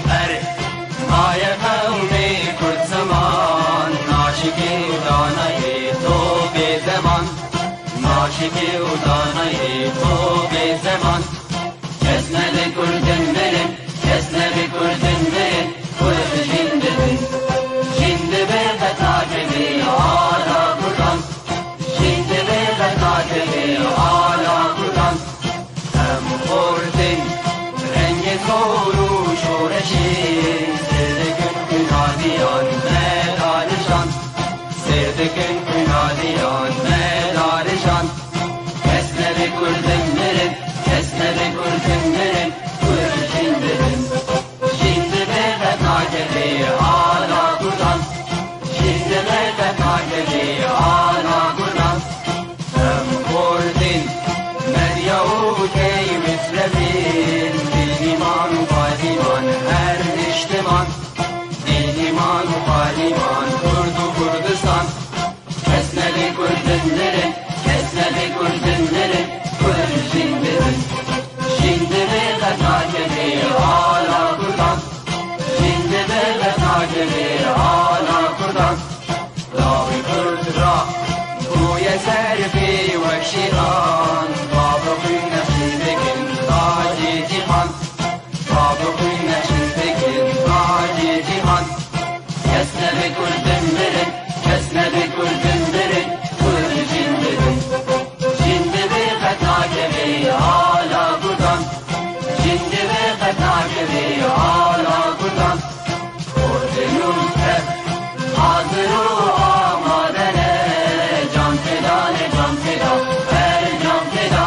هر مایه قوم کرد زمان عاشقی و دانای تو به زبان عاشقی و دانای تو به زبان کس نبی کردن مرن کس نبی کردن مرن کرد جنده بن جنده به خطا کبی آلا کردان جنده به خطا کبی آلا کردان هم خوردن رنگ زور و شورشی سردکن کنادیان مدارشان سردکن کنادیان مدارشان کس نبی کردن مرن کس نبی کردن مرن کرد جنده بن جنده به خطا کبی آلا کردان جنده به خطا کبی آلا کردان هم خوردن مریا و کی مترفین دین ایمان و پارلیمان هر نشتمان دین ایمان و پارلیمان کرد و کردستان کس نبی کردن مرن کس نبی کردن مرن کرد جنده بن جنده به خطا کبی آلا کردان جنده به خطا کبی آلا کردان لاوی کرد را بوی سرفی و شیران باب نشین تاج جیهان باب نشین تاج جیهان کس نبی کردن مرن کس نبی کردن مرن کرد جنده بن جنده به خطا کبی آلا کردان جنده به خطا کبی آلا کردان کردنون هر حاضر و آمادنه جان فدانه جان فدا هر جان فدا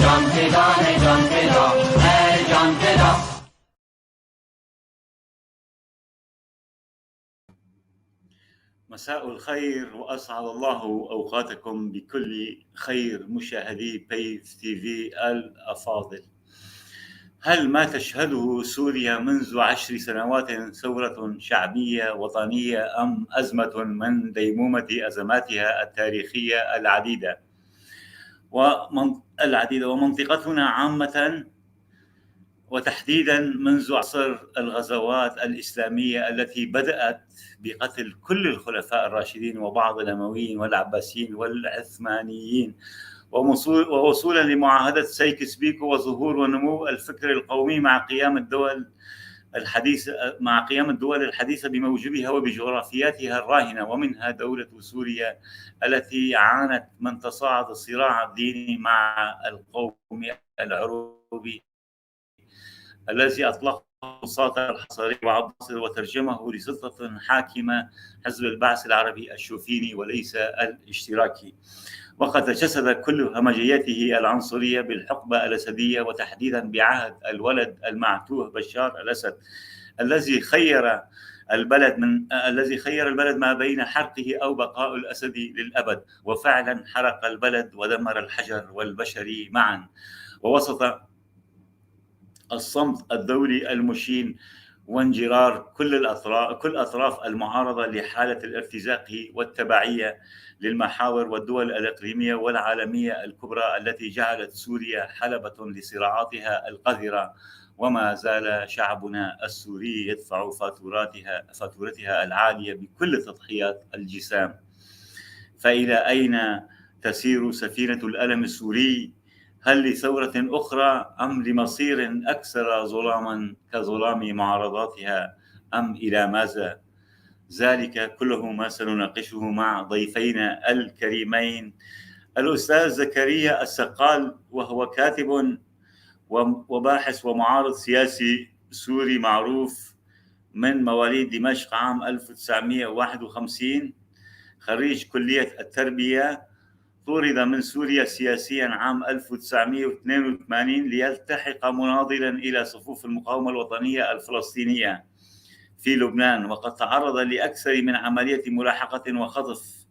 جان فدانه جان فدا هر جان فدا. مساء الخير وأسعد الله أوقاتكم بكل خير مشاهدي بيف تي في الأفاضل. هل ما تشهده سوريا منذ 10 سنوات ثورة شعبية وطنية أم أزمة من ديمومة أزماتها التاريخية العديدة ومنطقتنا عامة، وتحديدا منذ عصر الغزوات الإسلامية التي بدأت بقتل كل الخلفاء الراشدين وبعض الأمويين والعباسيين والعثمانيين، ووصولا لمعاهدة سايكس بيكو وظهور ونمو الفكر القومي مع قيام الدول الحديثة، مع قيام الدول الحديثة بموجبها وبجغرافياتها الراهنة، ومنها دولة سوريا التي عانت من تصاعد الصراع الديني مع القوم العروبي الذي أطلقه ساطع الحصري وعبد الناصر وترجمه لسلطة حاكمة حزب البعث العربي الشوفيني وليس الاشتراكي. وقد تجسد كل همجيته العنصرية بالحقبة الأسدية، وتحديدا بعهد الولد المعتوه بشار الأسد الذي خير البلد ما بين حرقه أو بقاء الأسد للأبد، وفعلا حرق البلد ودمر الحجر والبشري معا. ووسط الصمت الدولي المشين وانجرار كل أطراف المعارضة لحالة الارتزاق والتبعية للمحاور والدول الإقليمية والعالمية الكبرى التي جعلت سوريا حلبة لصراعاتها القذرة، وما زال شعبنا السوري يدفع فاتورتها العالية بكل التضحيات الجسام. فإلى أين تسير سفينة الألم السوري؟ هل لثورة أخرى أم لمصير أكثر ظلاما كظلام معارضاتها، أم إلى ماذا؟ ذلك كله ما سنناقشه مع ضيفينا الكريمين، الأستاذ زكريا السقال، وهو كاتب وباحث ومعارض سياسي سوري معروف من مواليد دمشق عام 1951، خريج كلية التربية، طرد من سوريا سياسيا عام 1982 ليلتحق مناضلا إلى صفوف المقاومة الوطنية الفلسطينية في لبنان، وقد تعرض لأكثر من عملية ملاحقة وخطف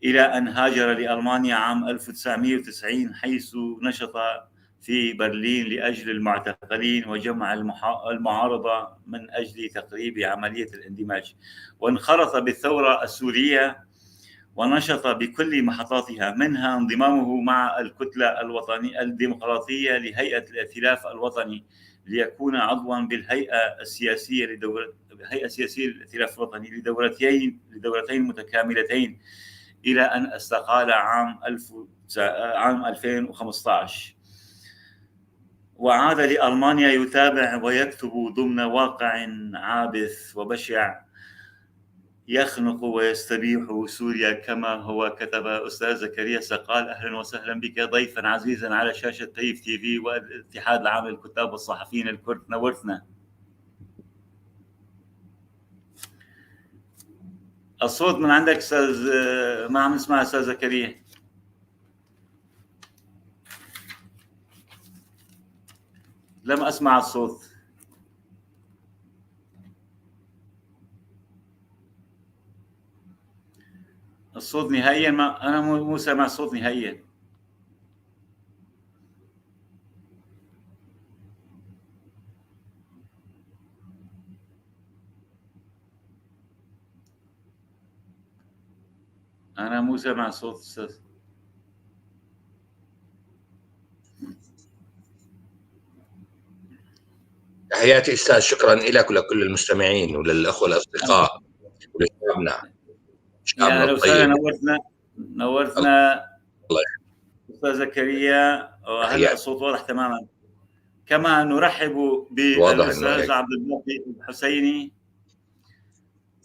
إلى أن هاجر لألمانيا عام 1990، حيث نشط في برلين لأجل المعتقلين وجمع المعارضة من أجل تقريب عملية الاندماج، وانخرط بالثورة السورية ونشط بكل محطاتها، منها انضمامه مع الكتلة الوطنية الديمقراطية لهيئة الائتلاف الوطني ليكون عضوا بالهيئة السياسية لدورة الهيئة السياسية للائتلاف الوطني لدورتين متكاملتين إلى أن استقال عام 2015، وعاد لألمانيا يتابع ويكتب ضمن واقع عابث وبشع يخنق ويستبيح سوريا كما هو كتب. أستاذ زكريا سقال، أهلا وسهلا بك ضيفا عزيزا على شاشة تيف تي في والاتحاد العام للكتاب والصحفيين الكرد، نورتنا. الصوت من عندك أستاذ، ما عم نسمع أستاذ زكريا. لم أسمع الصوت. الصوت نهائيا، ما أنا مو سامع الصوت نهائيا. أنا مو سامع الصوت أستاذ. تحياتي أستاذ، شكرا لك ولكل المستمعين وللأخوة الأصدقاء ولشعبنا. يا أهلا وسهلا، نورتنا الله أستاذ زكريا. وهلا الصوت واضح تماما. كما نرحب بالأستاذ عبد الباقي الحسيني،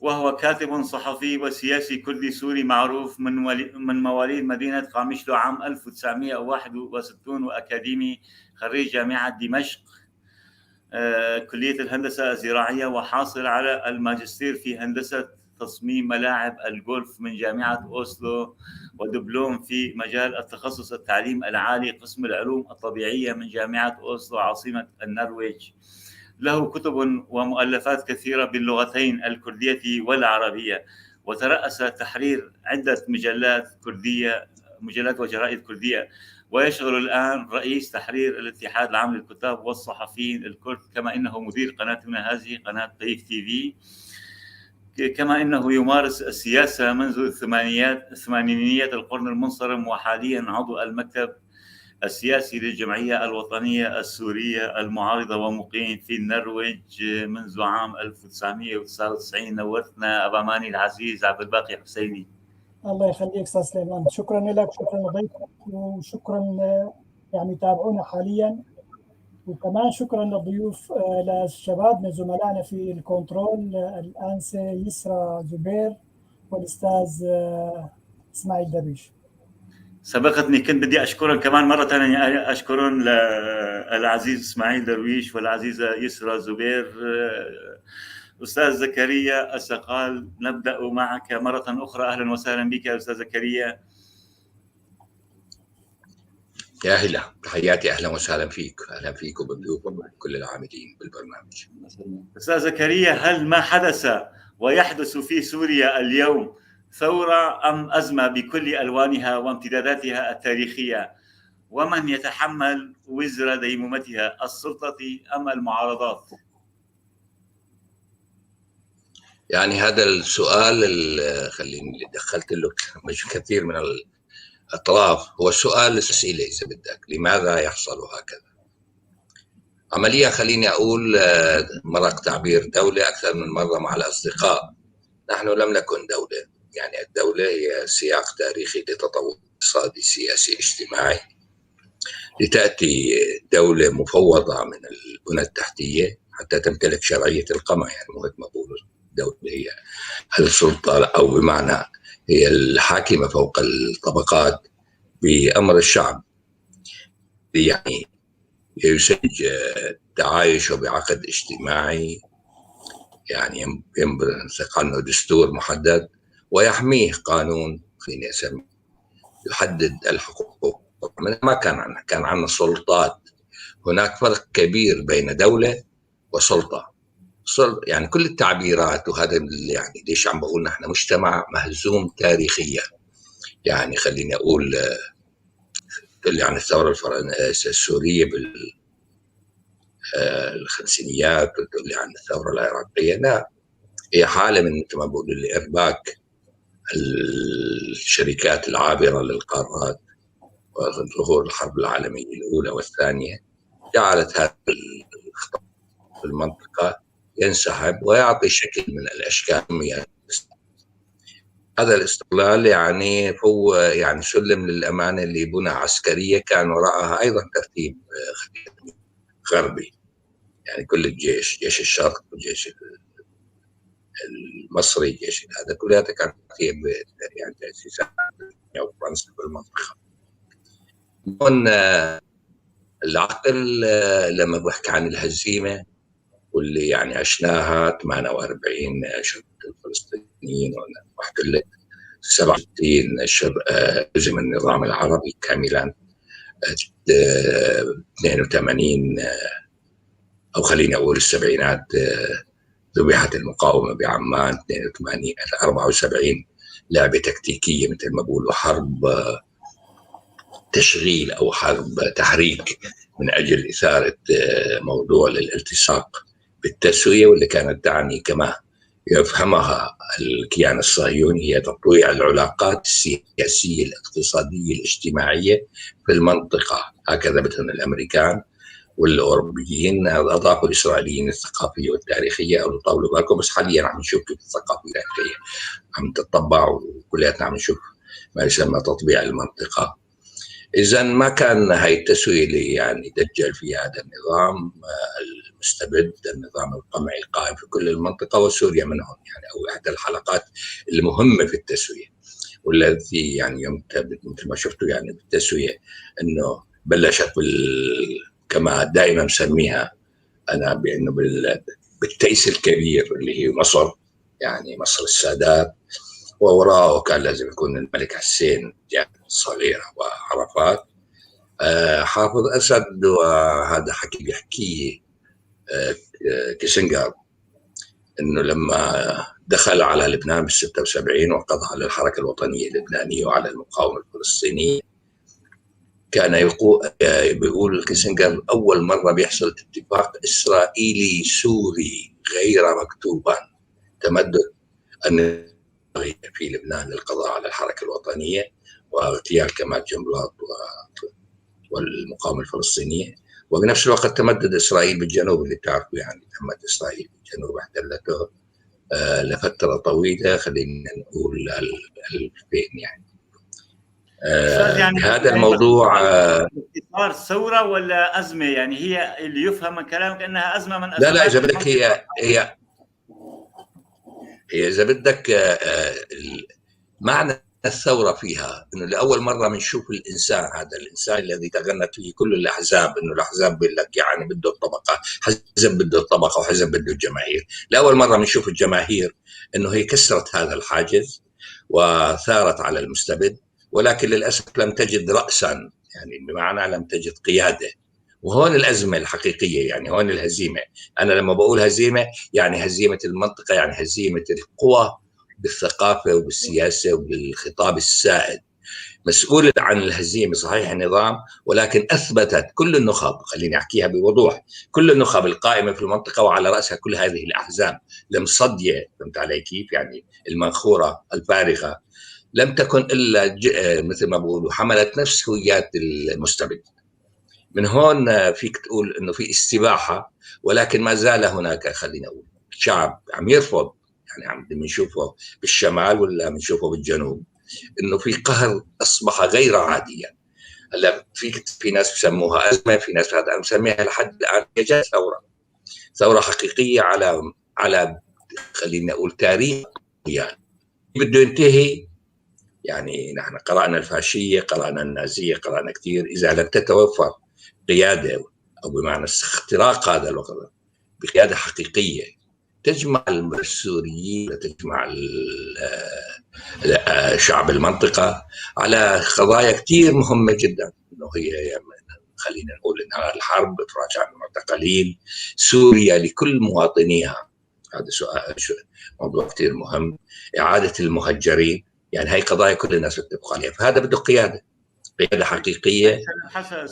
وهو كاتب صحفي وسياسي كردي سوري معروف من مواليد مدينة قامشلو عام 1961، وأكاديمي خريج جامعة دمشق كلية الهندسة الزراعية، وحاصل على الماجستير في هندسة تصميم ملاعب الجولف من جامعة أوسلو، ودبلوم في مجال التخصص التعليم العالي قسم العلوم الطبيعية من جامعة أوسلو عاصمة النرويج. له كتب ومؤلفات كثيرة باللغتين الكردية والعربية، وترأس تحرير عدة مجلات كردية، مجلات وجرائد كردية، ويشغل الآن رئيس تحرير الاتحاد العام للكتاب والصحفيين الكرد، كما إنه مدير قناتنا هذه قناة طيف تي في. كما إنه يمارس السياسة منذ ثمانينيات القرن المنصرم، وحاليا عضو المكتب السياسي للجمعية الوطنية السورية المعارضة، ومقيم في النرويج منذ عام 1999. نورتنا أبا ماني العزيز عبد الباقي حسيني. الله يخليك أستاذ سليمان، شكرا لك، شكرا لضيفك، وشكرا يعني تابعونا حاليا، وكمان شكرا للضيوف للشباب من زملائنا في الكنترول، الآنسة يسرى زبير والأستاذ إسماعيل درويش. سبقتني، كنت بدي أشكرهم كمان مرة ثانية، أشكرهم للعزيز إسماعيل درويش والعزيزة يسرى زبير. أستاذ زكريا السقال، نبدأ معك مرة أخرى، أهلا وسهلا بك يا أستاذ زكريا. يا هلا، تحياتي، أهلا وسهلا فيك، أهلا فيك وبضيوفك وكل العاملين بالبرنامج. أستاذ زكريا، هل ما حدث ويحدث في سوريا اليوم ثورة أم أزمة بكل ألوانها وامتداداتها التاريخية؟ ومن يتحمل وزر ديمومتها، السلطة أم المعارضات؟ يعني هذا السؤال خليني دخلت له مش كثير من الأطراف، هو السؤال الأسئلة إذا بدك، لماذا يحصل هكذا؟ عملية خليني أقول مرق تعبير دولة أكثر من مرة مع الأصدقاء، نحن لم نكن دولة. يعني الدولة هي سياق تاريخي لتطور اقتصادي سياسي اجتماعي، لتأتي دولة مفوضة من البنى التحتية حتى تمتلك شرعية القمع. يعني مو هيك ما بقولوا الدولة هي السلطة، أو بمعنى هي الحاكمة فوق الطبقات بأمر الشعب، يعني يسج تعايشه بعقد اجتماعي، يعني ينبثق عنه دستور محدد ويحميه قانون، خليني أسميه، يحدد الحقوق. ما كان عندنا، كان عندنا سلطات. هناك فرق كبير بين دولة وسلطة. يعني كل التعبيرات، وهذا يعني ليش عم بقول نحن مجتمع مهزوم تاريخيا. يعني خليني أقول يعني الثورة السورية بالخمسينيات، وتقول لي عن الثورة العراقية، لا، هي حالة من مثل ما بقول الإرباك الشركات العابرة للقارات وظهور الحرب العالمية الأولى والثانية. جعلت هذا الخطاب في المنطقة ينسحب ويعطي شكل من الأشكال. هذا الاستقلال يعني هو يعني سلم للأمانة لبنى عسكرية كان وراءها أيضا ترتيب غربي، يعني كل الجيش، جيش الشرق والجيش المصري، جيش هذا كلها كانت يعني تأسيسات وفرنسا في المنطقة. هون العقل لما بحكي عن الهزيمة واللي يعني عشناها 48 شهر الفلسطينيين واحتلت 67 هزم النظام العربي كاملا، 82 أو خليني أقول السبعينات ذبحت المقاومة بعمان، 82 74 لعبة تكتيكية مثل ما بقولوا، حرب تشغيل أو حرب تحريك من أجل إثارة موضوع للالتصاق بالتسوية، واللي كانت تعني كما يفهمها الكيان الصهيوني هي تطويع العلاقات السياسية الاقتصادية الاجتماعية في المنطقة. هكذا بدهم الأمريكان والأوروبيين، أضافوا الإسرائيليين الثقافية والتاريخية أو طولوا بالكم، بس حاليا عم نشوف كيف الثقافة التاريخية عم تتطبع، وكلياتنا عم نشوف ما يسمى تطبيع المنطقة. إذا ما كان هاي التسوية اللي يعني دجل فيها هذا النظام المستبد، النظام القمعي القائم في كل المنطقة وسوريا منهم، يعني أو إحدى الحلقات المهمة في التسوية، والتي يعني يوم مثل ما شفتوا يعني بالتسوية إنه بلشت كما دائما مسميها أنا بأنه بالتيس الكبير اللي هي مصر، يعني مصر السادات، ووراءه كان لازم يكون الملك حسين يعني الصغيرة وعرفات. حافظ أسد، وهذا حكي بيحكيه كيسنجر، إنه لما دخل على لبنان بال 76 وقضى على الحركة الوطنية اللبنانية وعلى المقاومة الفلسطينية، كان يقول بيقول كيسنجر أول مرة بيحصل اتفاق إسرائيلي سوري غير مكتوبا، تمدد النظام في لبنان للقضاء على الحركة الوطنية واغتيال كمال جنبلاط والمقاومة الفلسطينية، وبنفس الوقت تمدد إسرائيل بالجنوب اللي بتعرفوا، يعني تمت إسرائيل بالجنوب احتلته لفترة طويلة، خلينا نقول 2000 يعني. يعني هذا الموضوع صار ثورة ولا أزمة؟ يعني هي اللي يفهم من كلامك أنها أزمة من أزمات. لا لا، إذا بدك هي هي هي إذا بدك معنى الثورة فيها إنه لأول مرة بنشوف الإنسان، هذا الإنسان الذي تغنت فيه كل الأحزاب، إنه الأحزاب بيقول لك يعني بده الطبقة، حزب بده الطبقة وحزب بده الجماهير. لأول مرة بنشوف الجماهير إنه هي كسرت هذا الحاجز وثارت على المستبد، ولكن للأسف لم تجد رأسا، يعني بمعنى لم تجد قيادة. وهون الأزمة الحقيقية، يعني هون الهزيمة. أنا لما بقول هزيمة يعني هزيمة المنطقة، يعني هزيمة القوى بالثقافة وبالسياسة وبالخطاب السائد. مسؤول عن الهزيمة صحيح النظام، ولكن أثبتت كل النخب، خليني أحكيها بوضوح، كل النخب القائمة في المنطقة وعلى رأسها كل هذه الأحزاب المصدية، فهمت علي كيف؟ يعني المنخورة الفارغة، لم تكن إلا مثل ما بقولوا حملت نفس هويات المستبد. من هون فيك تقول إنه في استباحة، ولكن ما زال هناك خلينا أقول شعب عم يرفض، يعني عم بنشوفه بالشمال ولا بنشوفه بالجنوب، إنه في قهر أصبح غير عاديا. هلا في ناس بسموها أزمة، في ناس هذا مسميها لحد الآن هي ثورة، ثورة حقيقية على خلينا نقول تاريخ يعني بده ينتهي. يعني نحن قرأنا الفاشية، قرأنا النازية، قرأنا كثير. إذا لم تتوفر قيادة، أو بمعنى اختراق هذا الوقت بقيادة حقيقية تجمع السوريين، تجمع شعب المنطقة على قضايا كثير مهمة جدا، إنه هي خلينا نقول إنها الحرب، إفراج عن المعتقلين، سوريا لكل مواطنيها، هذا سؤال موضوع كثير مهم، إعادة المهجرين، يعني هاي قضايا كل الناس بتتفق عليها. فهذا بده قيادة، قيادة حقيقية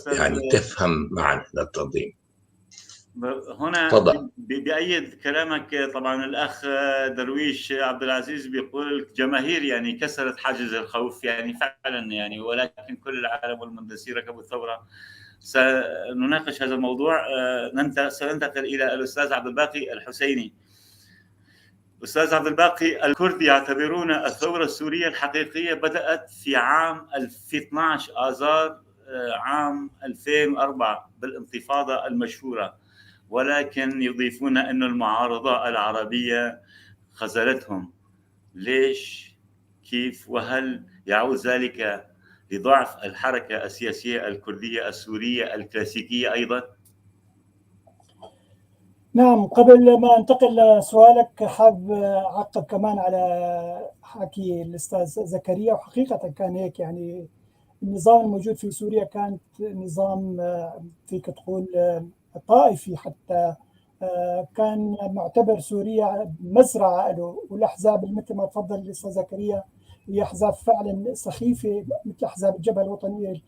يعني تفهم معنى التنظيم. هنا بأيد كلامك طبعا. الأخ درويش عبد العزيز بيقول الجماهير يعني كسرت حاجز الخوف، يعني فعلا يعني، ولكن كل العالم والمندسين ركبوا الثورة سنناقش هذا الموضوع. سننتقل إلى الأستاذ عبد الباقي الحسيني. أستاذ عبد الباقي، الكرد يعتبرون الثورة السورية الحقيقية بدأت في عام 12 آذار عام 2004 بالانتفاضة المشهورة، ولكن يضيفون أن المعارضة العربية خذلتهم. ليش؟ كيف؟ وهل يعود ذلك لضعف الحركة السياسية الكردية السورية الكلاسيكية أيضا؟ نعم، قبل ما انتقل لسؤالك حاب اعقب كمان على حكي الاستاذ زكريا. وحقيقة كان هيك، يعني النظام الموجود في سوريا كانت نظام فيك تقول طائفي، حتى كان معتبر سوريا مزرعة له، والاحزاب مثل ما تفضل الاستاذ زكريا هي احزاب فعلا سخيفة، مثل احزاب الجبهة الوطنية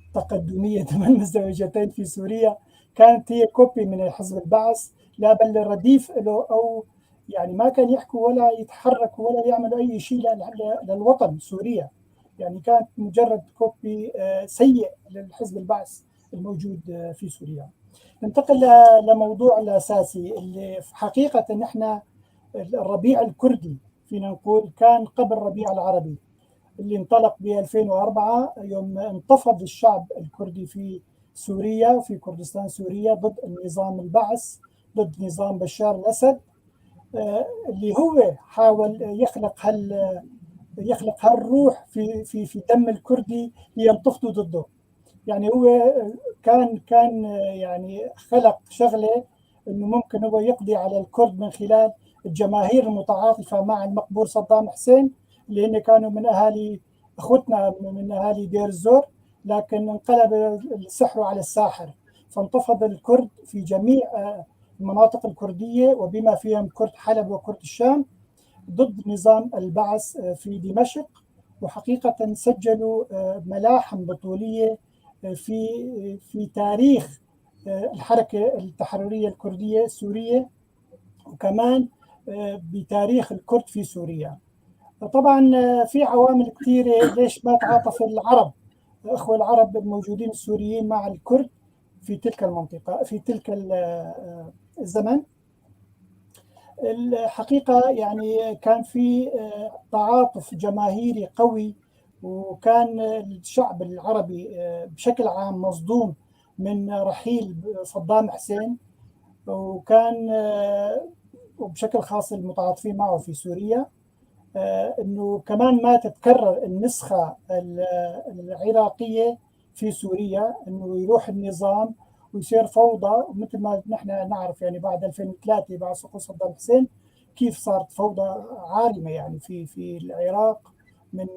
التقدمية 8 مزدوجتين في سوريا، كانت هي copy من حزب البعث، لا بل الرديف له، او يعني ما كان يحكوا ولا يتحركوا ولا يعملوا اي شيء للوطن سوريا، يعني كانت مجرد copy سيء للحزب البعث الموجود في سوريا. ننتقل لموضوع الاساسي اللي حقيقة نحن الربيع الكردي فينا نقول كان قبل الربيع العربي اللي انطلق ب 2004، يوم انتفض الشعب الكردي في سوريا، في كردستان سوريا، ضد النظام البعث، ضد نظام بشار الأسد، اللي هو حاول يخلق هالروح في في في دم الكردي لينتفضوا ضده. يعني هو كان يعني خلق شغله انه ممكن هو يقضي على الكرد من خلال الجماهير المتعاطفه مع المقبور صدام حسين، اللي هن كانوا من اهالي اخوتنا من اهالي دير الزور، لكن انقلب السحر على الساحر، فانتفض الكرد في جميع المناطق الكردية وبما فيهم كرد حلب وكرد الشام ضد نظام البعث في دمشق. وحقيقة سجلوا ملاحم بطولية في تاريخ الحركة التحررية الكردية السورية، وكمان بتاريخ الكرد في سوريا. طبعا في عوامل كثيرة ليش ما تعاطف العرب، الأخوة العرب الموجودين السوريين مع الكرد في تلك المنطقة في تلك الزمن. الحقيقة يعني كان في تعاطف جماهيري قوي، وكان الشعب العربي بشكل عام مصدوم من رحيل صدام حسين، وكان وبشكل خاص المتعاطفين معه في سوريا، انه كمان ما تتكرر النسخة العراقية في سوريا، انه يروح النظام ويصير فوضى مثل ما نحن نعرف، يعني بعد 2003 بعد سقوط صدام حسين كيف صارت فوضى عارمة يعني في العراق، من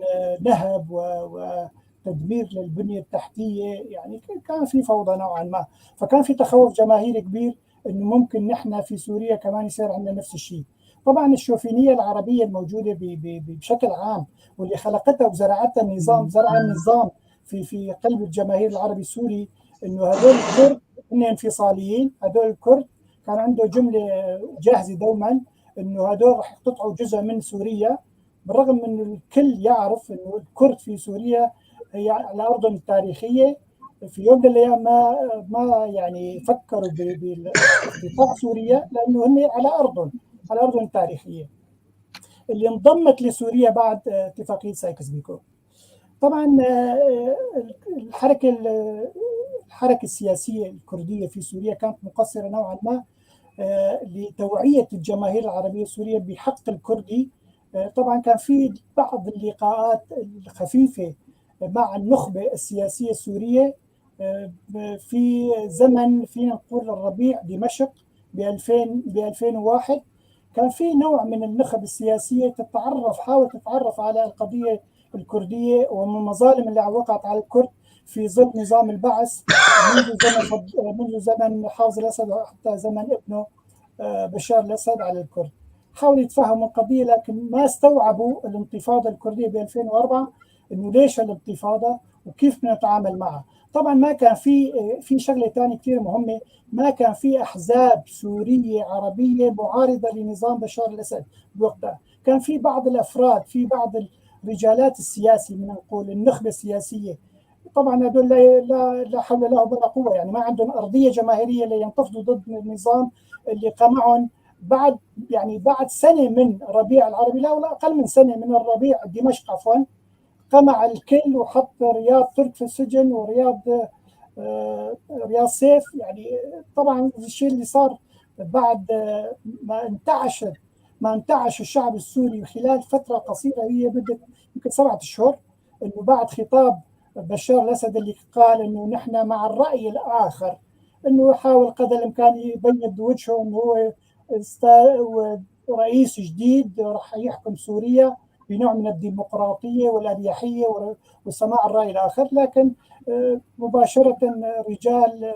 نهب وتدمير للبنية التحتية، يعني كان في فوضى نوعا ما. فكان في تخوف جماهيري كبير انه ممكن نحن في سوريا كمان يصير عندنا نفس الشيء. طبعا الشوفينية العربية الموجودة بشكل عام واللي خلقتها وزرعتها النظام، زرع النظام في قلب الجماهير العربي السوري، انه هذول الكرد هن انفصاليين، هذول الكرد كان عنده جملة جاهزة دوما انه هذول رح يقتطعوا جزء من سوريا، بالرغم من انه الكل يعرف انه الكرد في سوريا هي على ارضهم التاريخية، في يوم من الايام ما يعني فكروا بقطع سوريا لانه هن على ارضهم، على ارضهم التاريخية اللي انضمت لسوريا بعد اتفاقية سايكس بيكو. طبعا الحركة السياسية الكردية في سوريا كانت مقصرة نوعا ما لتوعية الجماهير العربية السورية بحق الكردي. طبعا كان في بعض اللقاءات الخفيفة مع النخبة السياسية السورية في زمن فينا نقول الربيع دمشق ب 2001، كان في نوع من النخب السياسية حاولت تتعرف على القضية الكردية ومن المظالم اللي وقعت على الكرد في ظل نظام البعث منذ زمن حافظ الأسد وحتى زمن ابنه بشار الأسد على الكرد. حاولوا يتفهموا القضية، لكن ما استوعبوا الانتفاضة الكردية ب 2004، انه ليش الانتفاضة وكيف بدنا نتعامل معها. طبعا ما كان في شغله ثانية كثير مهمة، ما كان في احزاب سورية عربية معارضة لنظام بشار الاسد بوقتها. كان في بعض الافراد، في بعض الرجالات السياسي، من نقول النخبة السياسية طبعا هذول لا حول لهم ولا قوة، يعني ما عندهم ارضية جماهيرية لينتفضوا ضد النظام اللي قمعهم بعد، يعني بعد سنة من ربيع العربي، لا ولا اقل من سنة من الربيع دمشق عفوا، قمع الكل وحط رياض ترك في السجن ورياض رياض سيف. يعني طبعا الشيء اللي صار بعد ما انتعش الشعب السوري خلال فترة قصيرة هي بدت يمكن 7 اشهر، انه بعد خطاب بشار الاسد اللي قال انه نحن مع الراي الاخر، انه حاول قدر الامكان يبيض وجهه انه هو رئيس جديد راح يحكم سوريا بنوع من الديمقراطية والاريحيه وسماع الراي الاخر، لكن مباشرة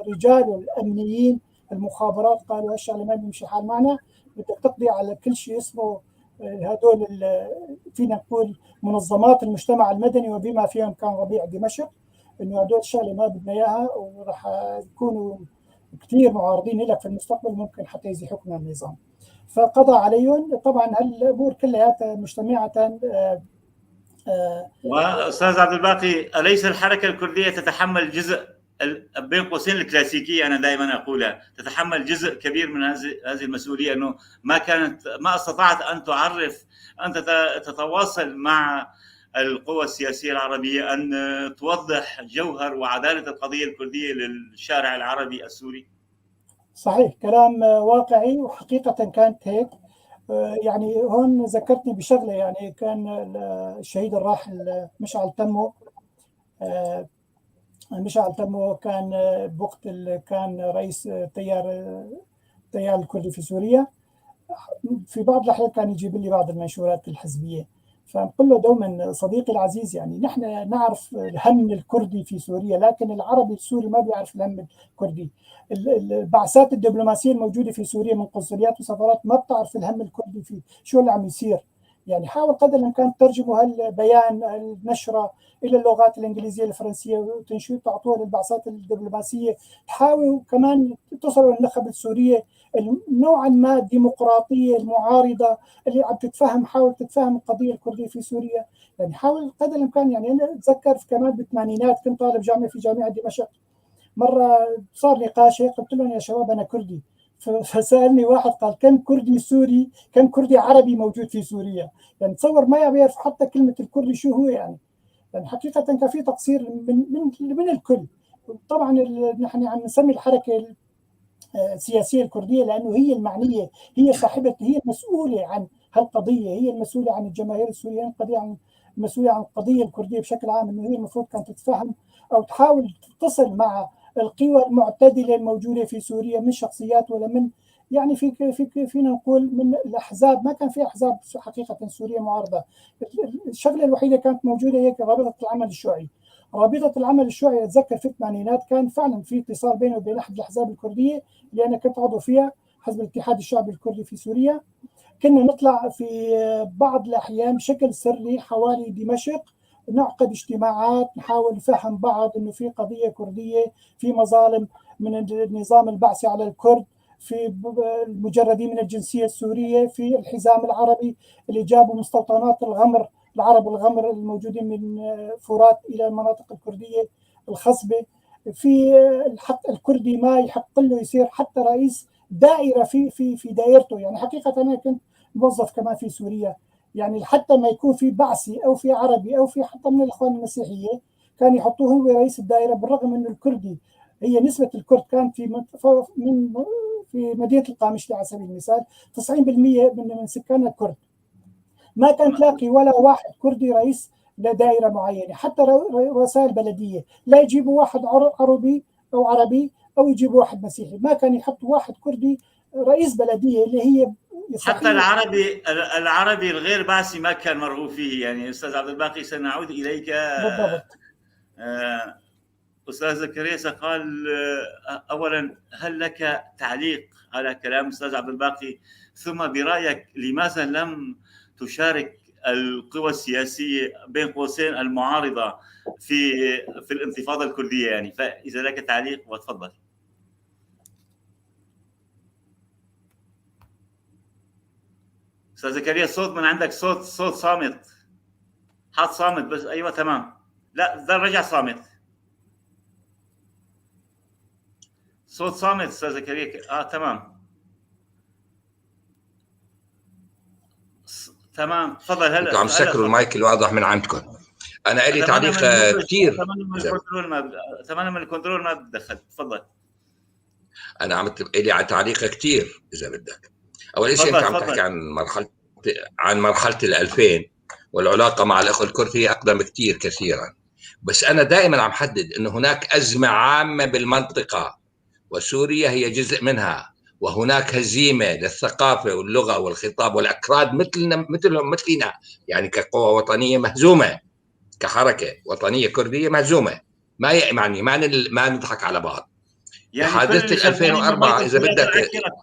رجال الامنيين المخابرات قالوا هالشغلة ما بيمشي حال معنا، بدك تقضي على كل شيء اسمه هدول فينا نقول منظمات المجتمع المدني وبما فيهم كان ربيع دمشق، انه هدول الشغلة ما بدنا اياها وراح يكونوا كثير معارضين لك في المستقبل، ممكن حتى يزيحوك من النظام. فقضى عليهم. طبعا هالامور كلها مجتمعه. واستاذ عبد الباقي، اليس الحركة الكردية تتحمل جزء بين قوسين الكلاسيكية، انا دائما اقولها، تتحمل جزء كبير من هذه المسؤولية، انه ما استطاعت ان تعرف، ان تتواصل مع القوى السياسية العربية، ان توضح جوهر وعداله القضية الكردية للشارع العربي السوري؟ صحيح، كلام واقعي، وحقيقة كانت هيك. يعني هون ذكرتني بشغله، يعني كان الشهيد الراحل مشعل تمو، مشعل تمو كان بوقت كان رئيس التيار الكردي في سوريا، في بعض الأحيان كان يجيب لي بعض المنشورات الحزبية، فبقول له دوما صديقي العزيز، يعني نحن نعرف الهم الكردي في سوريا، لكن العربي السوري ما بيعرف الهم الكردي. البعثات الدبلوماسية الموجودة في سوريا من قنصليات وسفارات ما بتعرف الهم الكردي في شو اللي عم يصير. يعني حاول قدر الامكان ترجموا هالبيان النشرة الى اللغات الانجليزية الفرنسية وتنشئوا تعطوها للبعثات الدبلوماسية، تحاولوا كمان تصلوا للنخب السورية نوعا ما الديمقراطية المعارضة اللي عم تتفهم، حاول تتفهم القضية الكردية في سوريا. يعني حاول قدر الامكان. يعني انا اتذكر كمان بالثمانينات كنت طالب جامعه في جامعه دمشق، مرة صار نقاش هيك، قلت لهم يا شباب انا كردي، فسالني واحد قال كم كردي سوري، كم كردي عربي موجود في سوريا؟ يعني تصور ما يعرف حتى كلمة الكردي شو هو. يعني حقيقة كان في تقصير من من من الكل. طبعا نحن عم نسمي الحركة السياسية الكردية لانه هي المعنية، هي صاحبه، هي المسؤولة عن هالقضيه، هي المسؤولة عن الجماهير السورية، القضية عن المسؤولة عن القضية الكردية بشكل عام، انه هي المفروض كانت تتفهم او تحاول تتصل مع القوى المعتدلة الموجودة في سوريا من شخصيات ولا من، يعني في في فينا نقول من الاحزاب. ما كان في احزاب حقيقة سورية معارضة. الشغلة الوحيدة كانت موجودة هي رابطه العمل الشيوعي. رابطه العمل الشيوعي اتذكر في الثمانينات كان فعلا في اتصال بينه وبين احد الاحزاب الكردية اللي انا كنت عضو فيها، حزب الاتحاد الشعبي الكردي في سوريا. كنا نطلع في بعض الاحيان بشكل سري حوالي دمشق، نعقد اجتماعات، نحاول نفهم بعض انه في قضية كرديه، في مظالم من النظام البعثي على الكرد، في المجردين من الجنسية السورية، في الحزام العربي اللي جابوا مستوطنات الغمر، العرب الغمر الموجودين من فرات الى المناطق الكردية الخصبة، في الحق الكردي ما يحق له يصير حتى رئيس دائرة في في في دائرته. يعني حقيقة انا كنت موظف كمان في سوريا، يعني حتى ما يكون في بعثي او في عربي او في حتى من الاخوان المسيحية كان يحطوه هو رئيس الدائرة، بالرغم انه الكردي هي نسبه الكرد كان في من في مدينة القامشلي على سبيل المثال 90% من سكان الكرد، ما كان تلاقي ولا واحد كردي رئيس لدائره معينة، حتى رؤساء البلدية لا يجيبوا واحد عربي او عربي او يجيبوا واحد مسيحي، ما كان يحطوا واحد كردي رئيس بلديه اللي هي حتى العربي الغير بعثي ما كان مرغوب فيه. يعني استاذ عبد الباقي سنعود اليك بالضبط. استاذ زكريا قال اولا هل لك تعليق على كلام استاذ عبد الباقي، ثم برايك لماذا لم تشارك القوى السياسية بين قوسين المعارضة في الانتفاضة الكردية؟ يعني فاذا لك تعليق وتفضل. استاذ زكريا صوت من عندك، صوت صامت، حاط صامت بس. ايوه تمام، لا ده رجع صامت. صوت صامت استاذ زكريا. تمام تمام، تفضل. هلا انتم عم تسكروا المايك الواضح من عندكم. انا لي تعليق كثير. اتمنى من الكنترول ما بتدخل. تفضل. انا عم لي تعليق كثير اذا بدك. اول شيء انت عم تحكي عن مرحلة ال2000 والعلاقة مع الاخوة الكرد هي اقدم كثير كثيرا، بس انا دائما عم حدد انه هناك ازمة عامة بالمنطقة وسوريا هي جزء منها، وهناك هزيمة للثقافة واللغة والخطاب، والاكراد مثلنا مثلهم مثلنا يعني كقوة وطنية مهزومه، كحركه وطنية كرديه مهزومه. ما يعني ما نضحك على بعض. يعني حادثه 2004 اذا بدك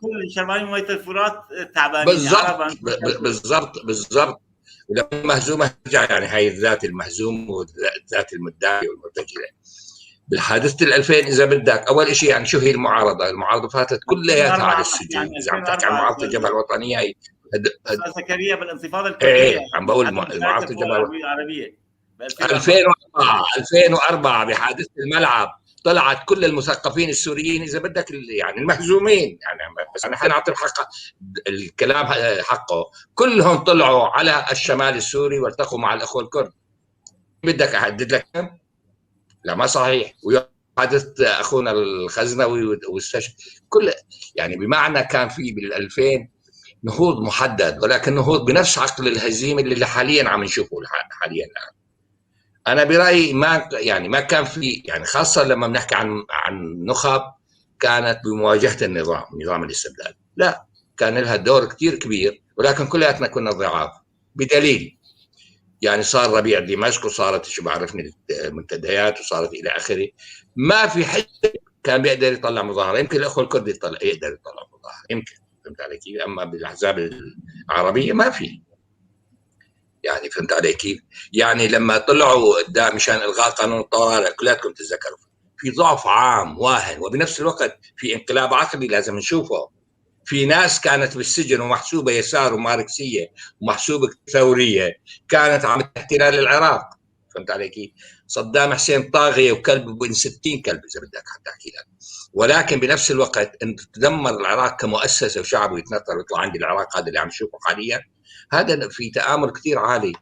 كل شربانين مية الفرات تعبانين. بالضبط بالضبط بالضبط. ولما مهزومه ترجع يعني هاي الذات المهزوم والذات المدعيه والمرتجله. بالحادثه 2000 اذا بدك اول شيء يعني شو هي المعارضة؟ المعارضة فاتت كلياتها على السجون. يعني اذا عم تحكي عن معارضة الجبهة الوطنية هي زكريا بالانتفاضه الكردية. عم بقول معارضة الجبهة العربية 2004 بحادثة الملعب طلعت كل المثقفين السوريين اذا بدك يعني المهزومين، يعني بس انا حنعطي الحق الكلام حقه، كلهم طلعوا على الشمال السوري والتقوا مع الاخوة الكرد. بدك احدد لك كم؟ لا ما صحيح. وحادثه اخونا الخزنوي واستشهد كل يعني بمعنى كان في بال2000 نهوض محدد، ولكن نهوض بنفس عقل الهزيمة اللي حاليا عم نشوفه حاليا الان. انا برايي ما يعني ما كان في يعني خاصة لما بنحكي عن نخب كانت بمواجهة النظام، نظام الاستبداد، لا كان لها دور كثير كبير، ولكن كلياتنا كنا ضعاف. بدليل يعني صار ربيع دمشق وصارت شو بعرفني المنتديات وصارت الى اخره، ما في حد كان بيقدر يطلع مظاهره، يمكن الاخوة الكرد يقدر يطلع مظاهره يمكن، فهمت علي كيف؟ اما بالاحزاب العربية ما في. يعني فهمت علي كيف؟ يعني لما طلعوا قدام مشان الغاء قانون الطوارئ كلياتكم تتذكروا في ضعف عام واهن، وبنفس الوقت في انقلاب عقلي لازم نشوفه. في ناس كانت بالسجن ومحسوبه يسار وماركسيه ومحسوبه ثورية كانت عم احتلال العراق، فهمت علي كيف؟ صدام حسين طاغية وكلب بين 60 كلب اذا بدك حتى احكي لك، ولكن بنفس الوقت ان تدمر العراق كمؤسسة وشعب ويتنطر ويطلع عندي العراق هذا اللي عم نشوفه حاليا، هذا في تآمر كثير عالي.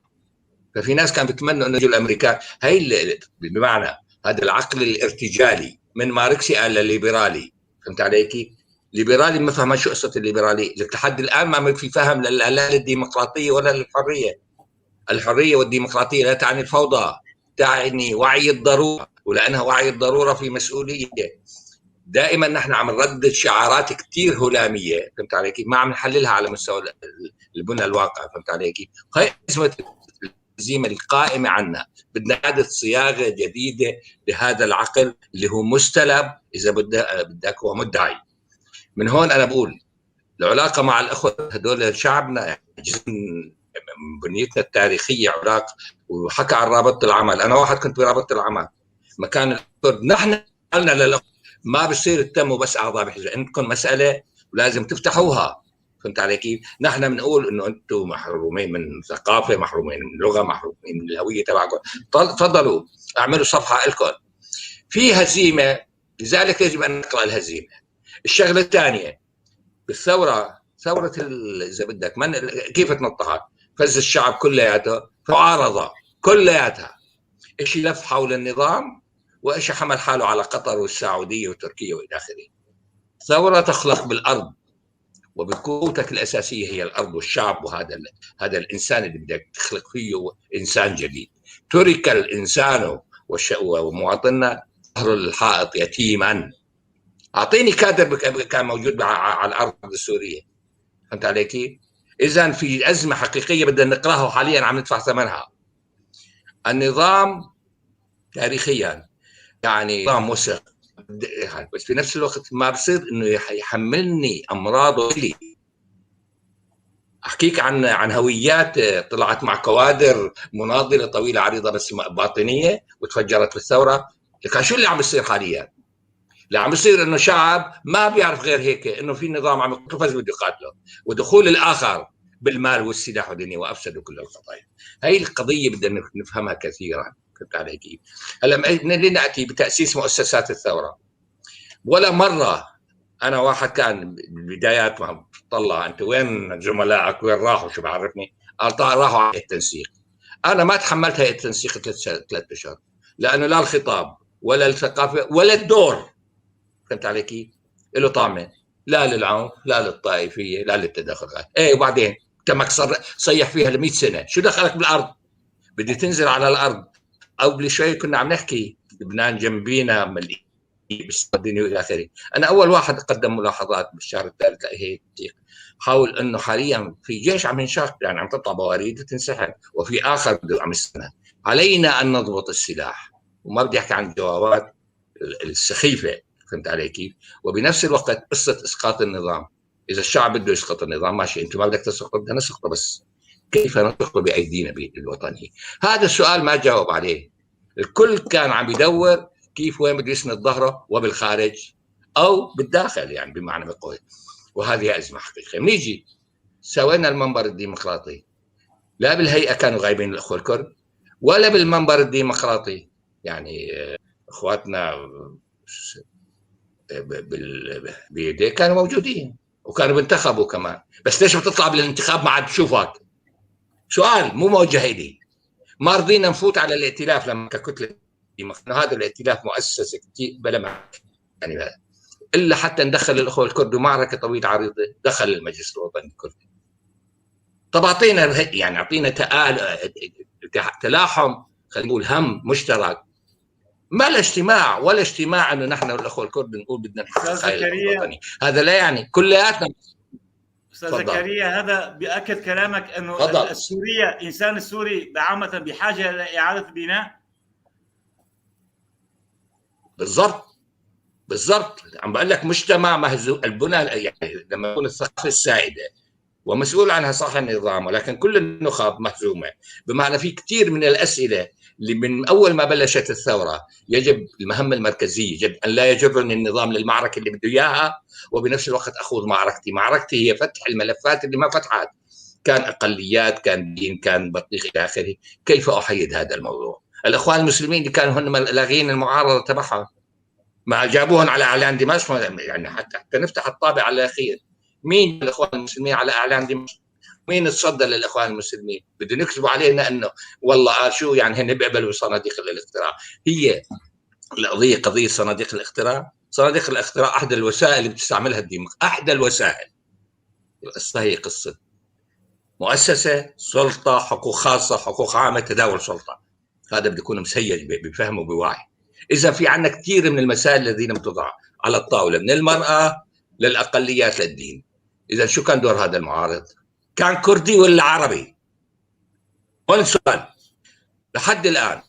ففي ناس كانوا بيتمنوا انه يجوا الامريكان، هي بمعنى هذا العقل الارتجالي من ماركسي الى ليبرالي، فهمت علي كيف؟ ليبرالي ما فهم شو قصة الليبرالي، لحد الان ما في فهم لا للديمقراطية ولا للحرية. الحرية والديمقراطية لا تعني الفوضى، تعني وعي الضرورة، ولانها وعي الضرورة في مسؤولية. دائما نحن عم نردد شعارات كثير هلاميه، فهمت علي كيف؟ ما عم نحللها على مستوى البنى الواقع، فهمت علي كيف؟ هي ازمة الهزيمة القائمة عنا، بدنا اعاده صياغة جديدة لهذا العقل اللي هو مستلب اذا بدك هو مدعي. من هون انا بقول العلاقة مع الاخوة هدول شعبنا جزء من بنيتنا التاريخية علاقة. وحكى عن رابطه العمل، انا واحد كنت برابطه العمل مكان الكرد، نحن قلنا للاخوة ما بصير تتموا بس اعضاء بحزب، عندكم مسالة ولازم تفتحوها، فهمت علي كيف؟ نحن بنقول انه انتم محرومين من ثقافة، محرومين من لغة، محرومين من الهوية تبعكم، تفضلوا اعملوا صفحة لكم. في هزيمة، لذلك يجب ان نقرا الهزيمة. الشغلة الثانية بالثورة، ثورة اذا بدك من كيف تنطحت؟ فز الشعب كلياته، معارضة كلياتها، شيء لف حول النظام وإيش حمل حاله على قطر والسعودية وتركيا وإلى آخره. ثورة تخلق بالأرض، وبقوتك الأساسية هي الأرض والشعب، وهذا هذا الإنسان اللي بدك تخلق فيه إنسان جديد. ترك الإنسان ومواطننا ظهر الحائط يتيما. أعطيني كادر كان موجود على الأرض السورية، فهمت علي كيف؟ إذا في أزمة حقيقية بدنا نقراها وحاليا عم ندفع ثمنها. النظام تاريخيا يعني نظام وسخ، بس في نفس الوقت ما بصير انه يحملني امراضه لي. احكيك عن هويات طلعت مع كوادر مناضله طويلة عريضة بس باطنية وتفجرت في الثورة. لك شو اللي عم بيصير حاليا؟ اللي عم بيصير انه شعب ما بيعرف غير هيك، انه في نظام عم يقفز بده يقاتله، ودخول الاخر بالمال والسلاح والدنيا وافسدوا كل القضايا. هي القضية بدنا نفهمها كثيرا، فهمت علي كيف؟ هلا لناتي بتاسيس مؤسسات الثورة. ولا مرة انا واحد كان بالبدايات ما طلع انت وين زملائك وين راحوا شو بعرفني، قال راحوا على التنسيق. انا ما تحملت هيئة التنسيق 3 اشهر، لانه لا الخطاب ولا الثقافة ولا الدور، فهمت علي كيف؟ له طعمه، لا للعنف لا للطائفيه لا للتدخل. ايه وبعدين تمك صيح فيها ل 100 سنة، شو دخلك بالارض؟ بدي تنزل على الارض. قبل شوي كنا عم نحكي لبنان جنبينا مليء بالدنيا والى اخره. انا اول واحد قدم ملاحظات بالشهر الثالث لهيئة التنسيق حاول انه حاليا في جيش عم ينشق، يعني عم تطلع بواريد وتنسحب، وفي اخر بده عم يستنى. علينا ان نضبط السلاح، وما بدي احكي عن الجوابات السخيفة، فهمت علي كيف؟ وبنفس الوقت قصة اسقاط النظام، اذا الشعب بده يسقط النظام ماشي، انت ما بدك تسقطه بدنا نسقطه، بس كيف نسقطه بايدينا بالوطنيه؟ هذا السؤال ما جاوب عليه. الكل كان عم يدور كيف وين بده يسند ظهره، وبالخارج او بالداخل، يعني بمعنى بقوي. وهذه ازمة حقيقية. بنيجي سوينا المنبر الديمقراطي، لا بالهيئة كانوا غايبين الاخوة الكرد، ولا بالمنبر الديمقراطي، يعني اخواتنا بالبيدي كانوا موجودين وكانوا بينتخبوا كمان، بس ليش بتطلع بالانتخاب ما عاد بشوفك؟ سؤال مو موجه الي. ما رضينا نفوت على الائتلاف لما ككتله، هذا الائتلاف مؤسسة كثير بلا ما يعني الا حتى ندخل الاخوة الكرد ومعركة طويلة عريضة دخل المجلس الوطني الكردي. طب اعطينا يعني اعطينا تلاحم، خلينا نقول هم مشترك، ما لا اجتماع ولا اجتماع انه نحن الاخوة الكرد نقول بدنا نحقق الوطني، هذا لا يعني كلياتنا. استاذ زكريا هذا بياكد كلامك انه السورية الانسان السوري بعامة بحاجة لاعادة البناء. بالضبط بالضبط، عم بقول لك مجتمع مهزوم البنى، يعني لما يكون الثقافة السائدة ومسؤول عنها صح النظام، ولكن كل النخب مهزومه، بمعنى في كثير من الاسئلة اللي من اول ما بلشت الثورة يجب المهمة المركزية، يجب ان لا يجرني النظام للمعركة اللي بده اياها، وبنفس الوقت اخوض معركتي، معركتي هي فتح الملفات اللي ما فتحت، كان اقليات، كان دين، كان بطيخ الى اخره، كيف احيد هذا الموضوع؟ الاخوان المسلمين اللي كانوا هن لاغين المعارضة تبعها ما جابوهم على اعلان دمشق، يعني حتى نفتح الطابع على الاخير، مين الاخوان المسلمين على اعلان دمشق؟ مين تصدى للاخوان المسلمين؟ بدهم يكذبوا علينا انه والله شو يعني هن بيقبلوا صناديق الاقتراع. هي القضية قضية صناديق الاقتراع، صناديق الاقتراع احدى الوسائل اللي بتستعملها الديمقراطية، احدى الوسائل. القصة هي قصة مؤسسة، سلطة، حقوق خاصة، حقوق عامة، تداول سلطة. هذا بده يكون مسيج بفهمه وبوعي. اذا في عندنا كثير من المسائل الذين بتضع على الطاولة، من المراة للاقليات للدين. اذا شو كان دور هذا المعارض؟ كان كردي ولا عربي؟ هون السؤال. لحد الان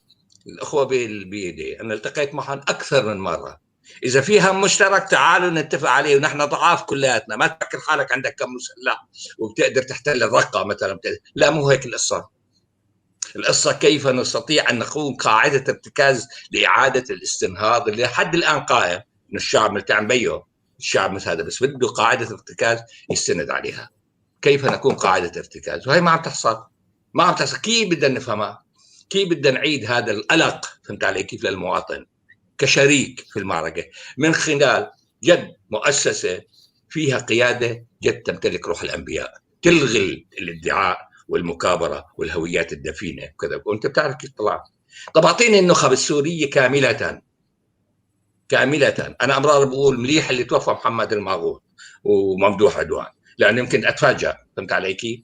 الاخوة بالبيدي انا التقيت معهم اكثر من مرة، اذا في هم مشترك تعالوا نتفق عليه، ونحن ضعاف كلياتنا، ما تفكر حالك عندك كم مسلح وبتقدر تحتل الرقة مثلا، لا مو هيك القصة. القصة كيف نستطيع ان نقوم قاعدة ارتكاز لاعادة الاستنهاض اللي لحد الان قائم، انه الشعب ملتعن بيه، الشعب مثل هذا، بس بده قاعدة ارتكاز يستند عليها. كيف نكون قاعدة ارتكاز؟ وهي ما عم تحصل، ما عم تحصل. كيف بدنا نفهمها؟ كيف بدنا نعيد هذا القلق، فهمت علي كيف، للمواطن كشريك في المعركة، من خلال جد مؤسسة فيها قيادة جد تمتلك روح الأنبياء، تلغي الادعاء والمكابرة والهويات الدفينة وكذا، وأنت بتعرف كيف طلعت. طب أعطيني النخب السورية كاملة كاملة. أنا أمرار بقول مليح اللي توفى محمد الماغوط وممدوح عدوان، لأنه يمكن أتفاجأ، فهمت علي كيف؟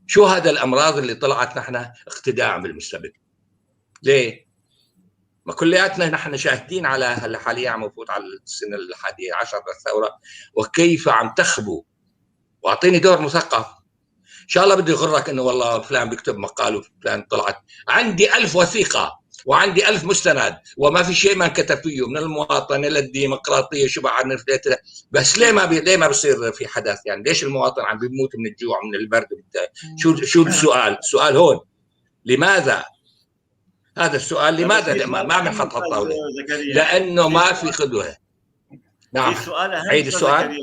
شو هذا الأمراض اللي طلعت نحن اقتداء بالمستبد؟ ليه؟ ما كلياتنا نحن شاهدين على هلا حاليا عم نفوت على السنة 11 للثورة، وكيف عم تخبو. واعطيني دور مثقف، ان شاء الله بده يغرك انه والله فلان بيكتب مقال وفلان طلعت، عندي 1000 وثيقة وعندي 1000 مستند وما في شيء ما انكتب فيه، من المواطنة للديمقراطية شو بعرف، بس ليه ما ليه ما بصير في حدث؟ يعني ليش المواطن عم بيموت من الجوع من البرد؟ شو السؤال؟ السؤال هون لماذا؟ هذا السؤال لماذا ما بنحط على الطاولة؟ لانه ما في قدوة. نعم، في سؤال اهم، عيد السؤال.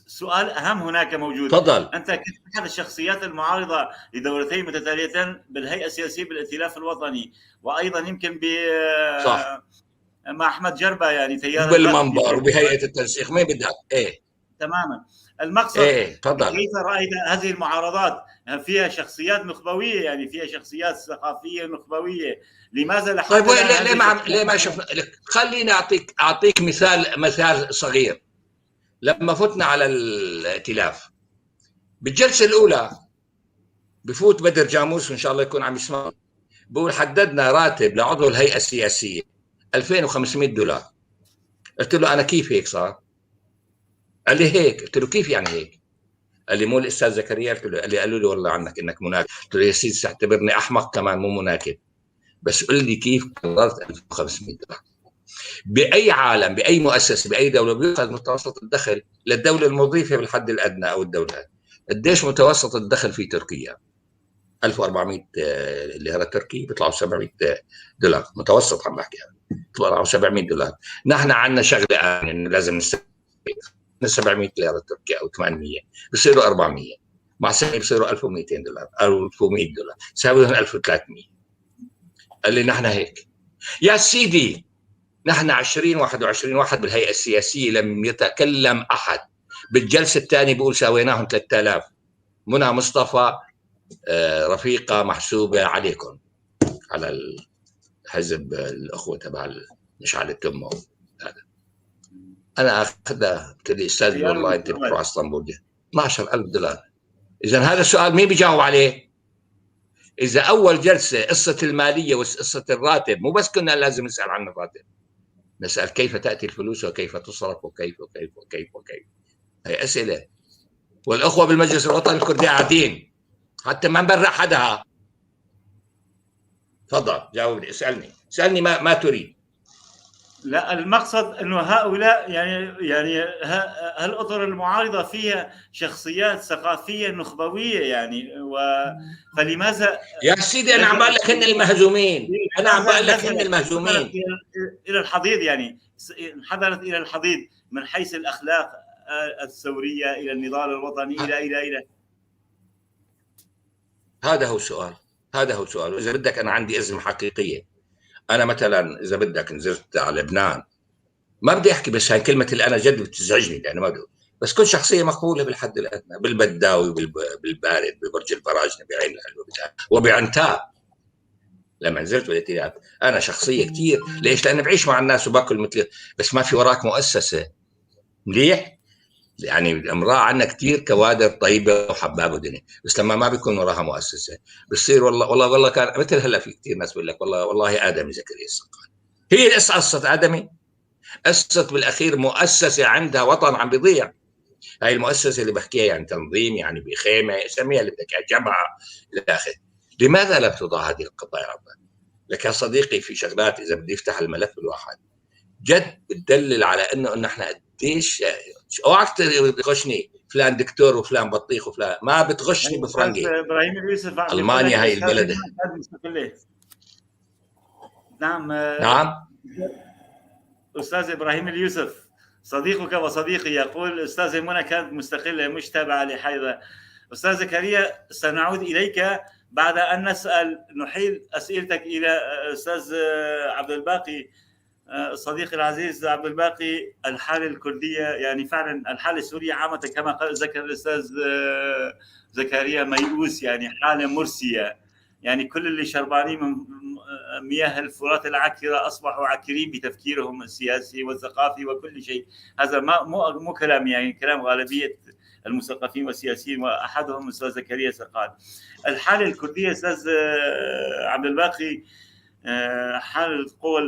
سؤال اهم هناك موجود. تفضل. انت كنت احد الشخصيات المعارضة لدورتين متتاليتين بالهيئة السياسية بالائتلاف الوطني، وايضا يمكن ب صح. مع احمد جربه، يعني تيار بالمنبر وبهيئه التنسيق، مين بدك؟ ايه تماما. المقصد ايه تفضل. كيف رايت هذه المعارضات؟ فيها شخصيات نخبويه، يعني فيها شخصيات ثقافية نخبويه، لماذا لحد طيب ليه ما شفنا؟ خليني اعطيك مثال صغير. لما فتنا على الائتلاف بالجلسه الاولى بفوت بدر جاموس، وان شاء الله يكون عم يسمع، بقول حددنا راتب لعضو الهيئة السياسية $2500. قلت له انا كيف هيك صار؟ قال لي هيك. قلت له كيف يعني هيك؟ قال لي مو الاستاذ زكريا؟ قلت له، قال لي قالوا لي والله عنك انك مناكب. قلت له يا سيدي تعتبرني احمق كمان مو مناكب، بس قل لي كيف قررت $2500؟ باي عالم، باي مؤسسة، باي دولة بيؤخذ متوسط الدخل للدولة المضيفة بالحد الادنى او الدولة؟ قديش متوسط الدخل في تركيا؟ 1400 ليرة تركي، بيطلعوا $700 متوسط، عم بحكي بيطلعوا $700. نحن عندنا شغله يعني لازم نستفيد 700 ليرة تركي او 800 بصيروا 400، مع سنة بصيروا $1200 او $1100، ساويهم 1300. قال لي نحن هيك يا سيدي، نحن 20 21 واحد بالهيئة السياسية لم يتكلم احد. بالجلسه الثانية بيقول سويناهم 3000. منى مصطفى رفيقه محسوبة عليكم، على الحزب الاخوة تبع مشعل التمو هذا. انا اخذها، قلت لي استاذ والله انت بتروح على اسطنبول $12,000. اذا هذا السؤال مين بيجاوب عليه؟ اذا اول جلسه قصة المالية وقصة الراتب، مو بس كنا لازم نسال عن الراتب، نسال كيف تاتي الفلوس وكيف تصرف وكيف وكيف وكيف وكيف. هي اسئلة. والاخوة بالمجلس الوطني الكردي قاعدين حتى ما نبرع حدها. تفضل جاوبني، اسالني ما تريد. لا، المقصد انه هؤلاء يعني هالاطر المعارضة فيها شخصيات ثقافية نخبويه يعني، فلماذا يا سيدي انا عم بقول لك هن المهزومين، انا عم بقول لك هن المهزومين الى الحضيض، يعني انحدرت الى الحضيض من حيث الاخلاق الثورية الى النضال الوطني الى الى الى. هذا هو السؤال، هذا هو السؤال. واذا بدك انا عندي ازمة حقيقية. انا مثلا اذا بدك نزلت على لبنان، ما بدي احكي بس هاي كلمة اللي انا جد بتزعجني لانه ما بدي، بس كل شخصية مقبولة بالحد الادنى، بالبداوي، بالبارد، ببرج البراجنه، بعين الحلوة، وبعنتاب. لما نزلت بالائتلاف انا شخصية كثير، ليش؟ لاني بعيش مع الناس وباكل مثل، بس ما في وراك مؤسسة مليح. يعني الامراة عندنا كثير كوادر طيبة وحبابه ودنيا، بس لما ما بيكون وراها مؤسسة بتصير والله والله والله كان مثل هلا في كثير ناس بيقول لك والله والله ادمي زكريا السقال. هي القصة قصة ادمي، قصة بالاخير مؤسسة عندها وطن عم بيضيع. هاي المؤسسة اللي بحكيها يعني تنظيم، يعني بخيمة، سميها اللي بدك اياها، جبهة الى اخره. لماذا لم توضع هذه القضايا؟ لك يا صديقي في شغلات اذا بدي افتح الملف الواحد جد بتدلل على انه نحن قديش. اوعك تغشني فلان دكتور وفلان بطيخ وفلان، ما بتغشني بفرنجي. ابراهيم اليوسف المانيا هي البلد. نعم نعم استاذ ابراهيم اليوسف صديقك وصديقي يقول استاذ منى كانت مستقلة مش تابعه لحيضه. استاذ زكريا سنعود اليك بعد ان نسال، نحيل اسئلتك الى استاذ عبد الباقي. صديقي العزيز عبد الباقي، الحالة الكردية يعني فعلا الحالة السورية عامة كما ذكر الأستاذ زكريا ميؤوس، يعني حالة مرسية، يعني كل اللي شربانين من مياه الفرات العكرة أصبحوا عكرين بتفكيرهم السياسي والثقافي وكل شيء. هذا ما مو كلام، يعني كلام غالبية المثقفين والسياسيين وأحدهم الأستاذ زكريا سقال. الحالة الكردية أستاذ عبد الباقي، حالة القوى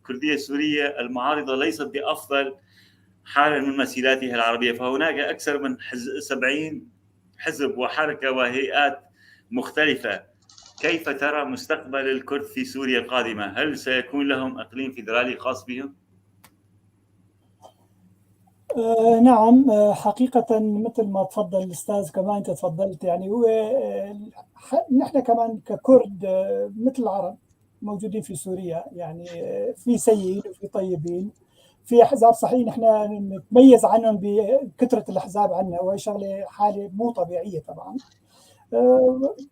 الكردية السورية المعارضة ليست بأفضل حالة من مسيراتها العربية، فهناك أكثر من 70 حزب وحركة وهيئات مختلفة. كيف ترى مستقبل الكرد في سوريا القادمة؟ هل سيكون لهم إقليم فيدرالي خاص بهم؟ نعم، حقيقة مثل ما تفضل الأستاذ كمان أنت تفضلت، يعني هو نحن كمان ككرد مثل العرب موجودين في سوريا، يعني في سيئين وفي طيبين، في احزاب صحيح نحن نتميز عنهم بكثرة الاحزاب عندنا، وهي شغله حاله مو طبيعية طبعا،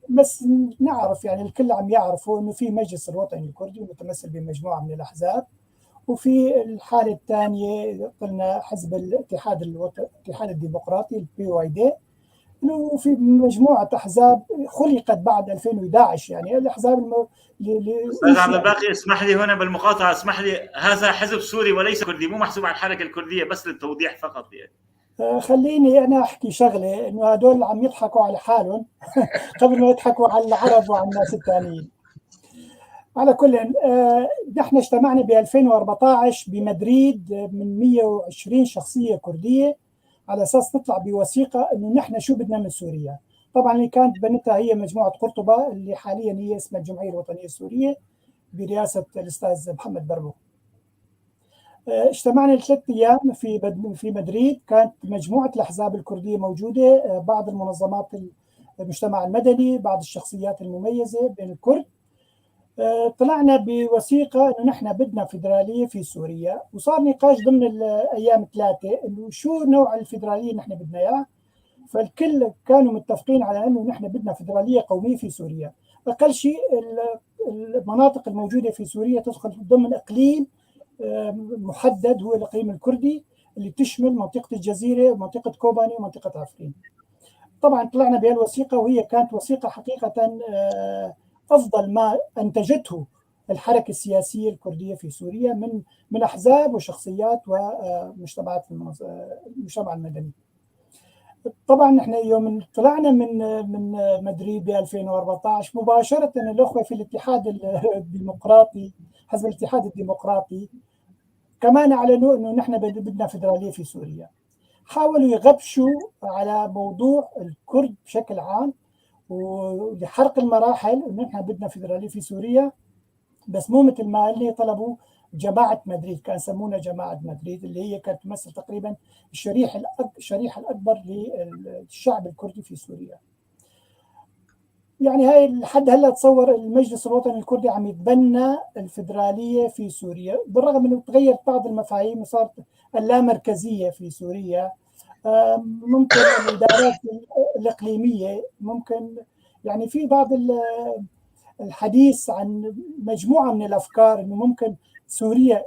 بس نعرف يعني الكل عم يعرفوا انه في مجلس الوطني الكردي متمثل بمجموعه من الاحزاب، وفي الحالة الثانية قلنا حزب الاتحاد الاتحاد الديمقراطي ال PYD، وفي مجموعة أحزاب خلقت بعد 2011، يعني الأحزاب أستاذ عبد الباقي اسمح لي هنا بالمقاطعة، اسمح لي، هذا حزب سوري وليس كردي، مو محسوب على الحركة الكردية، بس للتوضيح فقط يعني. خليني أنا أحكي شغلة، إنه هدول عم يضحكوا على حالهم قبل ما يضحكوا على العرب وعلى الناس الثانيين. على كل، نحن اجتمعنا ب 2014 بمدريد من 120 شخصية كردية على أساس نطلع بوثيقة إنه نحن شو بدنا من سوريا. طبعا اللي كانت بنتها هي مجموعة قرطبة اللي حاليا هي اسمها الجمعية الوطنية السورية برئاسة الأستاذ محمد بربو. اجتمعنا 3 أيام في مدريد، كانت مجموعة الأحزاب الكردية موجودة، بعض المنظمات المجتمع المدني، بعض الشخصيات المميزة بين الكرد. طلعنا بوثيقة إنه نحن بدنا فيدرالية في سوريا، وصار نقاش ضمن الأيام 3 إنه شو نوع الفيدرالية نحن بدنا إياه. فالكل كانوا متفقين على إنه نحن بدنا فيدرالية قومية في سوريا، أقل شيء المناطق الموجودة في سوريا تدخل ضمن إقليم محدد هو الإقليم الكردي اللي تشمل منطقة الجزيرة ومنطقة كوباني ومنطقة عفرين. طبعا طلعنا بهالوثيقة، وهي كانت وثيقة حقيقة أفضل ما أنتجته الحركة السياسية الكردية في سوريا من أحزاب وشخصيات ومجتمعات المجتمع المدني. طبعا نحن يوم طلعنا من مدريد ب 2014 مباشرة الأخوة في الاتحاد الديمقراطي، حزب الاتحاد الديمقراطي، كمان أعلنوا أنه نحن بدنا فيدرالية في سوريا. حاولوا يغبشوا على موضوع الكرد بشكل عام ولحرق المراحل انه نحن بدنا فيدرالية في سوريا، بس مو مثل ما اللي طلبوا جماعة مدريد، كان سمونا جماعة مدريد اللي هي كانت تمثل تقريبا الشريحة الاكبر للشعب الكردي في سوريا. يعني هاي لحد هلا تصور المجلس الوطني الكردي عم يتبنى الفدرالية في سوريا، بالرغم انه تغيرت بعض المفاهيم وصارت اللامركزيه في سوريا، ممكن الادارات الاقليمية، ممكن يعني في بعض الحديث عن مجموعة من الافكار انه ممكن سوريا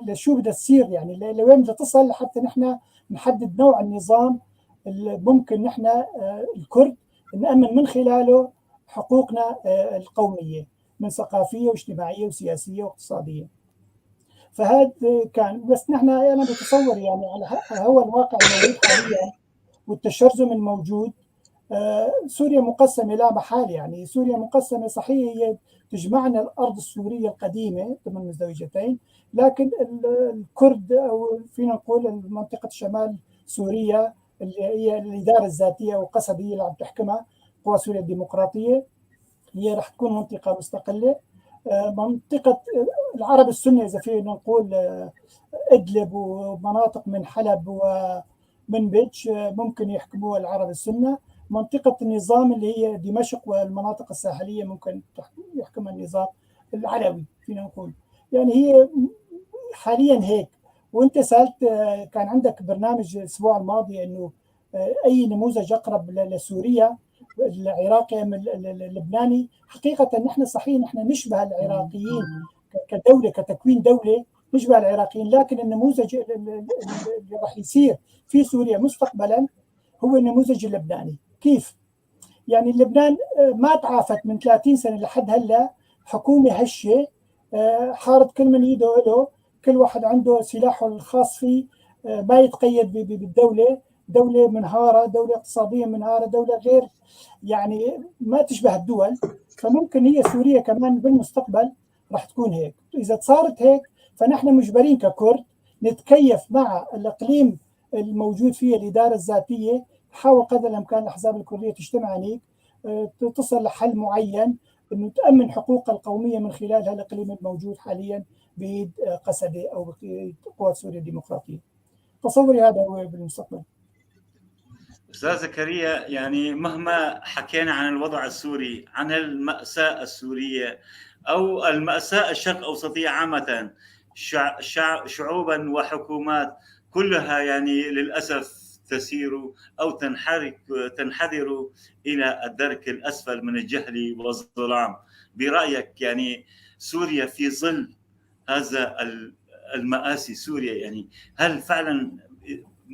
لشو بدها تصير، يعني لوين بدها تصل لحتى نحن نحدد نوع النظام اللي ممكن نحن الكرد نأمن من خلاله حقوقنا القومية من ثقافية واجتماعية وسياسية واقتصادية. فهذا كان بس نحن أنا بتصور يعني على هو الواقع الموجود حاليا والتشرذم الموجود، سوريا مقسمة لا محالة، يعني سوريا مقسمة صحيح هي تجمعنا الأرض السورية القديمة ضمن مزدوجتين، لكن الكرد أو فينا نقول منطقة شمال سوريا اللي هي الإدارة الذاتية أو قسد اللي عم تحكمها قوى سوريا الديمقراطية، هي رح تكون منطقة مستقلة. منطقة العرب السنة إذا فينا نقول إدلب ومناطق من حلب ومنبج ممكن يحكموها العرب السنة. منطقة النظام اللي هي دمشق والمناطق الساحلية ممكن يحكمها النظام العلوي فينا نقول. يعني هي حاليا هيك. وانت سالت، كان عندك برنامج الاسبوع الماضي انه اي نموذج اقرب لسوريا، العراقي ام اللبناني؟ حقيقة نحن صحيح نحن نشبه العراقيين كدولة، كتكوين دولة نشبه العراقيين، لكن النموذج اللي راح يصير في سوريا مستقبلا هو النموذج اللبناني. كيف؟ يعني لبنان ما تعافت من 30 سنة لحد هلا، حكومة هشه، حارت كل من ايده له، كل واحد عنده سلاحه الخاص فيه، ما يتقيد بالدولة، دولة منهاره، دولة اقتصادية منهاره، دولة غير يعني ما تشبه الدول. فممكن هي سوريا كمان بالمستقبل راح تكون هيك. اذا صارت هيك فنحن مجبرين ككرد نتكيف مع الاقليم الموجود فيه الادارة الذاتية، نحاول قدر الامكان الاحزاب الكردية تجتمع هنيك، تصل لحل معين انه تامن حقوقها القومية من خلال هالاقليم الموجود حاليا بيد قسدة او بيد قوات سوريا الديمقراطية. تصوري هذا هو بالمستقبل. استاذ زكريا، يعني مهما حكينا عن الوضع السوري، عن المأساة السورية أو المأساة الشرق أوسطية عامة، شعوبا وحكومات كلها يعني للأسف تسير أو تنحدر إلى الدرك الأسفل من الجهل والظلام. برأيك يعني سوريا في ظل هذا المآسي سوريا، يعني هل فعلا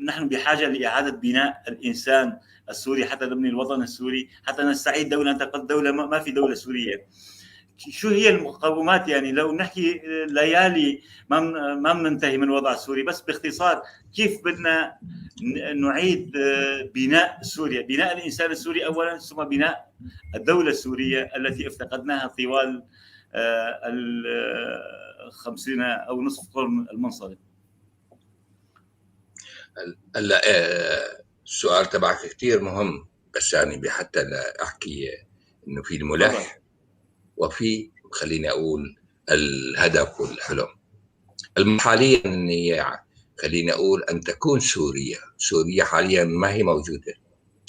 نحن بحاجة لإعادة بناء الإنسان السوري حتى نبني الوطن السوري، حتى نستعيد دولة؟ أنت قلت دولة، ما في دولة سورية. شو هي المقومات؟ يعني لو نحكي ليالي ما بننتهي من الوضع السوري، بس باختصار كيف بدنا نعيد بناء سوريا، بناء الإنسان السوري أولا، ثم بناء الدولة السورية التي افتقدناها طوال 50 أو نصف قرن المنصرم؟ هلا السؤال تبعك كثير مهم، بس يعني حتى احكي انه في الملح وفي خليني اقول الهدف والحلم. حاليا خليني اقول ان تكون سوريا، سوريا حاليا ما هي موجودة،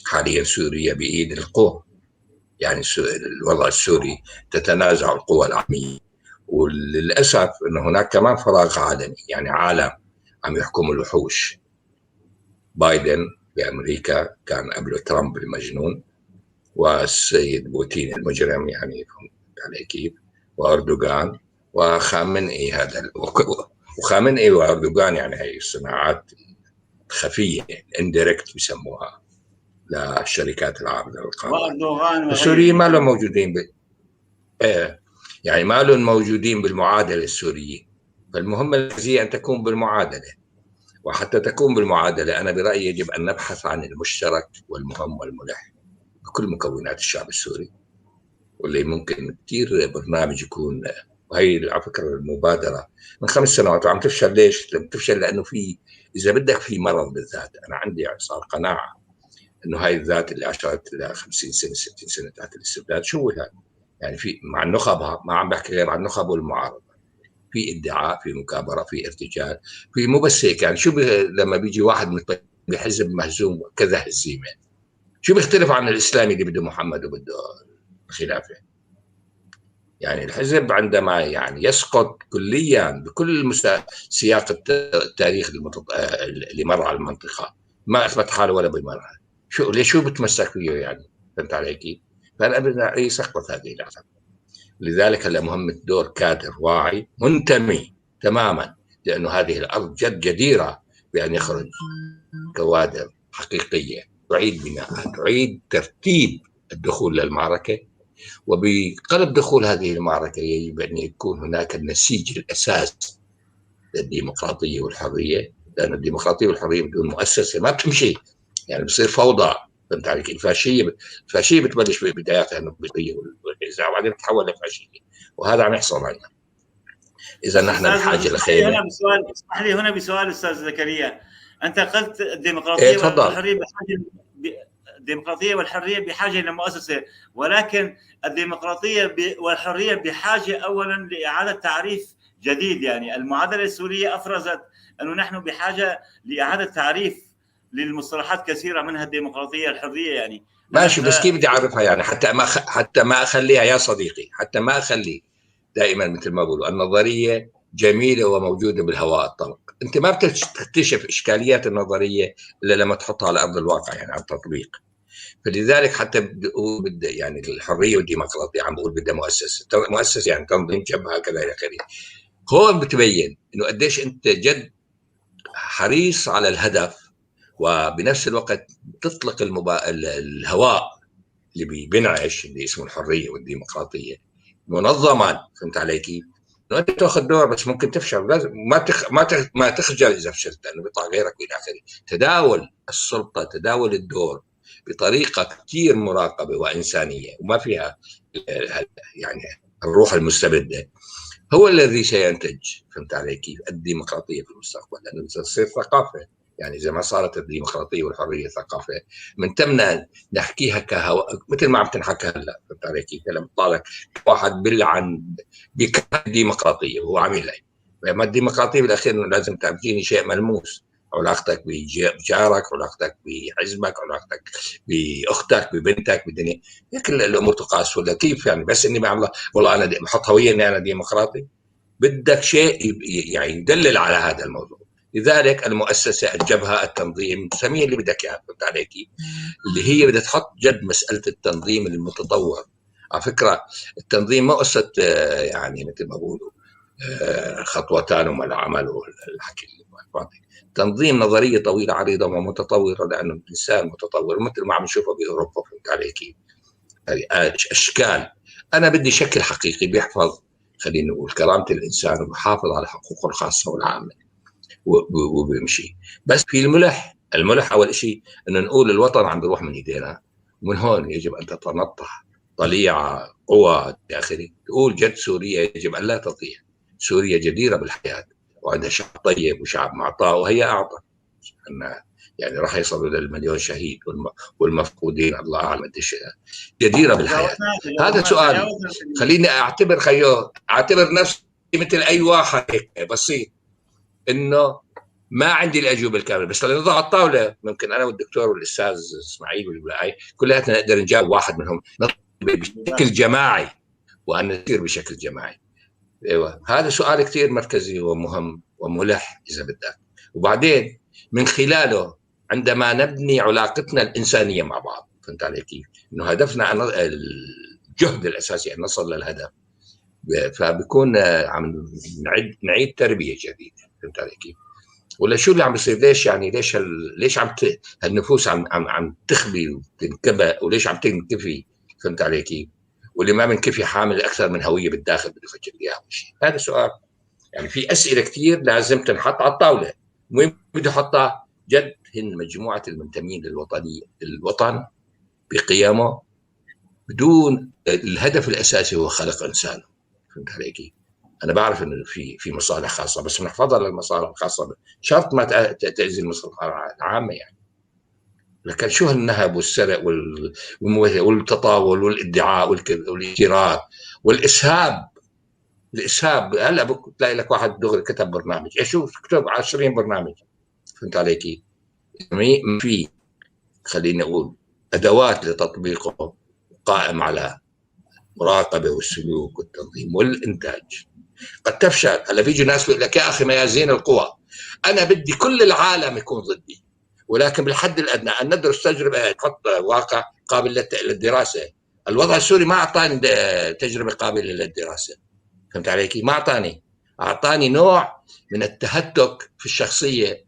حاليا سوريا بايد القوى، يعني الوضع السوري تتنازع القوى العالمية، وللاسف انه هناك كمان فراغ عالمي، يعني عالم عم يحكم الوحوش. بايدن بامريكا كان قبله ترامب المجنون، والسيد بوتين المجرم، يعني فهمت علي كيف، واردوغان وخامنئي، هذا وخامنئي واردوغان، يعني هي الصناعات الخفية ال indirect بسموها للشركات العابره للقارات. واردوغان السوريين ما لهم موجودين يعني ما لهم موجودين بالمعادله السورية، فالمهمه المركزية ان تكون بالمعادله، وحتى تكون بالمعادله انا برايي يجب ان نبحث عن المشترك والمهم والملح بكل مكونات الشعب السوري، واللي ممكن كثير برنامج يكون. وهي على فكرة المبادرة من 5 سنوات وعم تفشل. ليش؟ بتفشل لانه في، اذا بدك، في مرض بالذات. انا عندي صار قناعة انه هاي الذات اللي 10 ل 50 سنة 60 سنة تحت الاستبداد شوهت، يعني في مع النخب، ما عم بحكي غير عن النخب والمعارضة، في ادعاء، في مكابرة، في ارتجال، في مو بس هيك. يعني شو لما بيجي واحد بحزب مهزوم كذا هزيمة، شو بيختلف عن الاسلامي اللي بده محمد وبده الخلافة؟ يعني الحزب عندما يعني يسقط كليا بكل سياق التاريخ اللي مر على المنطقة، ما اثبت حاله ولا بمرحلة، شو ليش شو بتمسك فيه يعني؟ فهمت علي كيف؟ فانا برايي سقطت هذه العلاقة. لذلك هلا مهمة دور كادر واعي منتمي تماما، لانه هذه الارض جد جديرة بان يخرج كوادر حقيقية تعيد بناءها، تعيد ترتيب الدخول للمعركة، وبقلب دخول هذه المعركة يجب ان يكون هناك النسيج الاساس للديمقراطية والحرية، لان الديمقراطية والحرية بدون مؤسسة ما بتمشي، يعني بصير فوضى. فهمت علي؟ الفاشية بتبلش ببداياتها النبطيه والنزاع، وبعدين بتتحول لفاشيه، وهذا عم يحصل عندنا. اذا نحن بحاجة لخيمه. اسمح لي هنا بسؤال استاذ زكريا، انت قلت الديمقراطية والحرية بحاجة، الديمقراطية والحرية بحاجة الى مؤسسة، ولكن الديمقراطية والحرية بحاجة اولا لاعادة تعريف جديد. يعني المعادلة السورية افرزت انه نحن بحاجة لاعادة تعريف للمصطلحات كثيرة، منها الديمقراطية الحرية. يعني ماشي، بس كيف بدي اعرفها؟ يعني حتى ما اخليها يا صديقي، حتى ما اخلي دائما مثل ما بقولوا النظرية جميلة وموجودة بالهواء الطلق، انت ما بتكتشف اشكاليات النظرية الا لما تحطها على ارض الواقع، يعني على التطبيق. فلذلك حتى بدي يعني الحرية والديمقراطية عم بقول بدها مؤسسة، مؤسسة يعني تنظيم جبهة كذا الى اخره. هون بتبين انه قديش انت جد حريص على الهدف، وبنفس الوقت تطلق الهواء اللي بينعش اللي اسمه الحرية والديمقراطية منظما. فهمت علي كيف؟ انه انت تاخذ دور بس ممكن تفشل، لازم ما تخجل اذا فشلت، لانه بيطلع غيرك والى اخره. تداول السلطة، تداول الدور بطريقة كثير مراقبة وانسانيه وما فيها يعني الروح المستبده، هو الذي سينتج. فهمت علي كيف؟ الديمقراطية في المستقبل، لانه تصير ثقافة. يعني اذا ما صارت الديمقراطية والحرية ثقافة من تمنا نحكيها كهواء مثل ما عم تنحكى هلا. فهمت علي كيف؟ لما بيطلع لك واحد بلعن بكره الديمقراطية وهو عم يلعن، ما الديمقراطية بالاخير لازم تعطيني شيء ملموس، علاقتك بجارك، علاقتك بحزبك، علاقتك باختك، ببنتك، بالدنيا، هيك الامور تقاس. ولا كيف يعني؟ بس اني بعمل والله انا بحط هوية اني انا ديمقراطي، بدك شيء يعني يدلل على هذا الموضوع. لذلك المؤسسة، الجبهة، التنظيم، سميه اللي بدك اياه. فهمت علي كيف؟ اللي هي بدها تحط جد مسالة التنظيم المتطور. على فكرة التنظيم ما قصة يعني مثل ما بقولوا خطوتان وما العمل والحكي الماضي. تنظيم نظرية طويلة عريضة ومتطوره، لانه الانسان متطور مثل ما عم نشوفه باوروبا. فهمت علي كيف؟ اشكال. انا بدي شكل حقيقي بيحفظ، خلينا نقول، كرامة الانسان وبحافظ على حقوقه الخاصة والعامة وبيمشي. بس في الملح، الملح اول شيء انه نقول الوطن عم بيروح من ايدينا، ومن هون يجب ان تتنطح طليعة قوى الى اخره، تقول جد سوريا يجب ان لا تضيع، سوريا جديرة بالحياة وعندها شعب طيب وشعب معطاء، وهي اعطى يعني راح يصلوا للمليون شهيد والمفقودين الله اعلم قديش، جديرة بالحياة. هذا سؤال. خليني اعتبر خيو، اعتبر نفسي مثل اي واحد بسيط انه ما عندي الاجوبة الكاملة، بس لنضع على الطاولة ممكن انا والدكتور والاستاذ اسماعيل والباقي كلياتنا نقدر نجاوب واحد منهم بشكل جماعي، وان نسير بشكل جماعي. ايوه، هذا سؤال كثير مركزي ومهم وملح اذا بدك. وبعدين من خلاله عندما نبني علاقتنا الانسانية مع بعض، فهمت علي كيف؟ انه هدفنا الجهد الاساسي ان نصل للهدف، فبكون عم نعيد تربيه جديدة. فهمت علي كيف؟ ولا شو اللي عم بيصير؟ ليش يعني ليش عم هالنفوس عم تخبي وتنكبأ، وليش عم تنكفي؟ فهمت علي كيف؟ واللي ما بنكفي حامل اكثر من هوية بالداخل بده يفجر اياها شيء. هذا سؤال، يعني في اسئلة كثير لازم تنحط على الطاولة. وين بده يحطها؟ جد هن مجموعة المنتمين للوطنيه، للوطن بقيمة، بدون الهدف الاساسي هو خلق انسان. فهمت علي كيف؟ انا بعرف انه في مصالح خاصة، بس بنحفظها للمصالح الخاصة، شرط ما تاذي المصلحة العامة يعني. لكن شو هالنهب والسرق والتطاول والادعاء والاجتراء والاسهاب؟ الاسهاب هلا بتلاقي لك واحد دغري كتب برنامج، إيه شو كتب 20 برنامج. فهمت علي كيف؟ في خلينا نقول ادوات لتطبيقه قائم على المراقبة والسلوك والتنظيم والانتاج. قد تفشل. هلا بيجي ناس بيقول لك يا اخي ميازين القوى، انا بدي كل العالم يكون ضدي، ولكن بالحد الادنى ان ندرس تجربه، نحط واقع قابل للدراسة. الوضع السوري ما اعطاني تجربه قابله للدراسة. فهمت علي كيف؟ ما اعطاني، اعطاني نوع من التهتك في الشخصية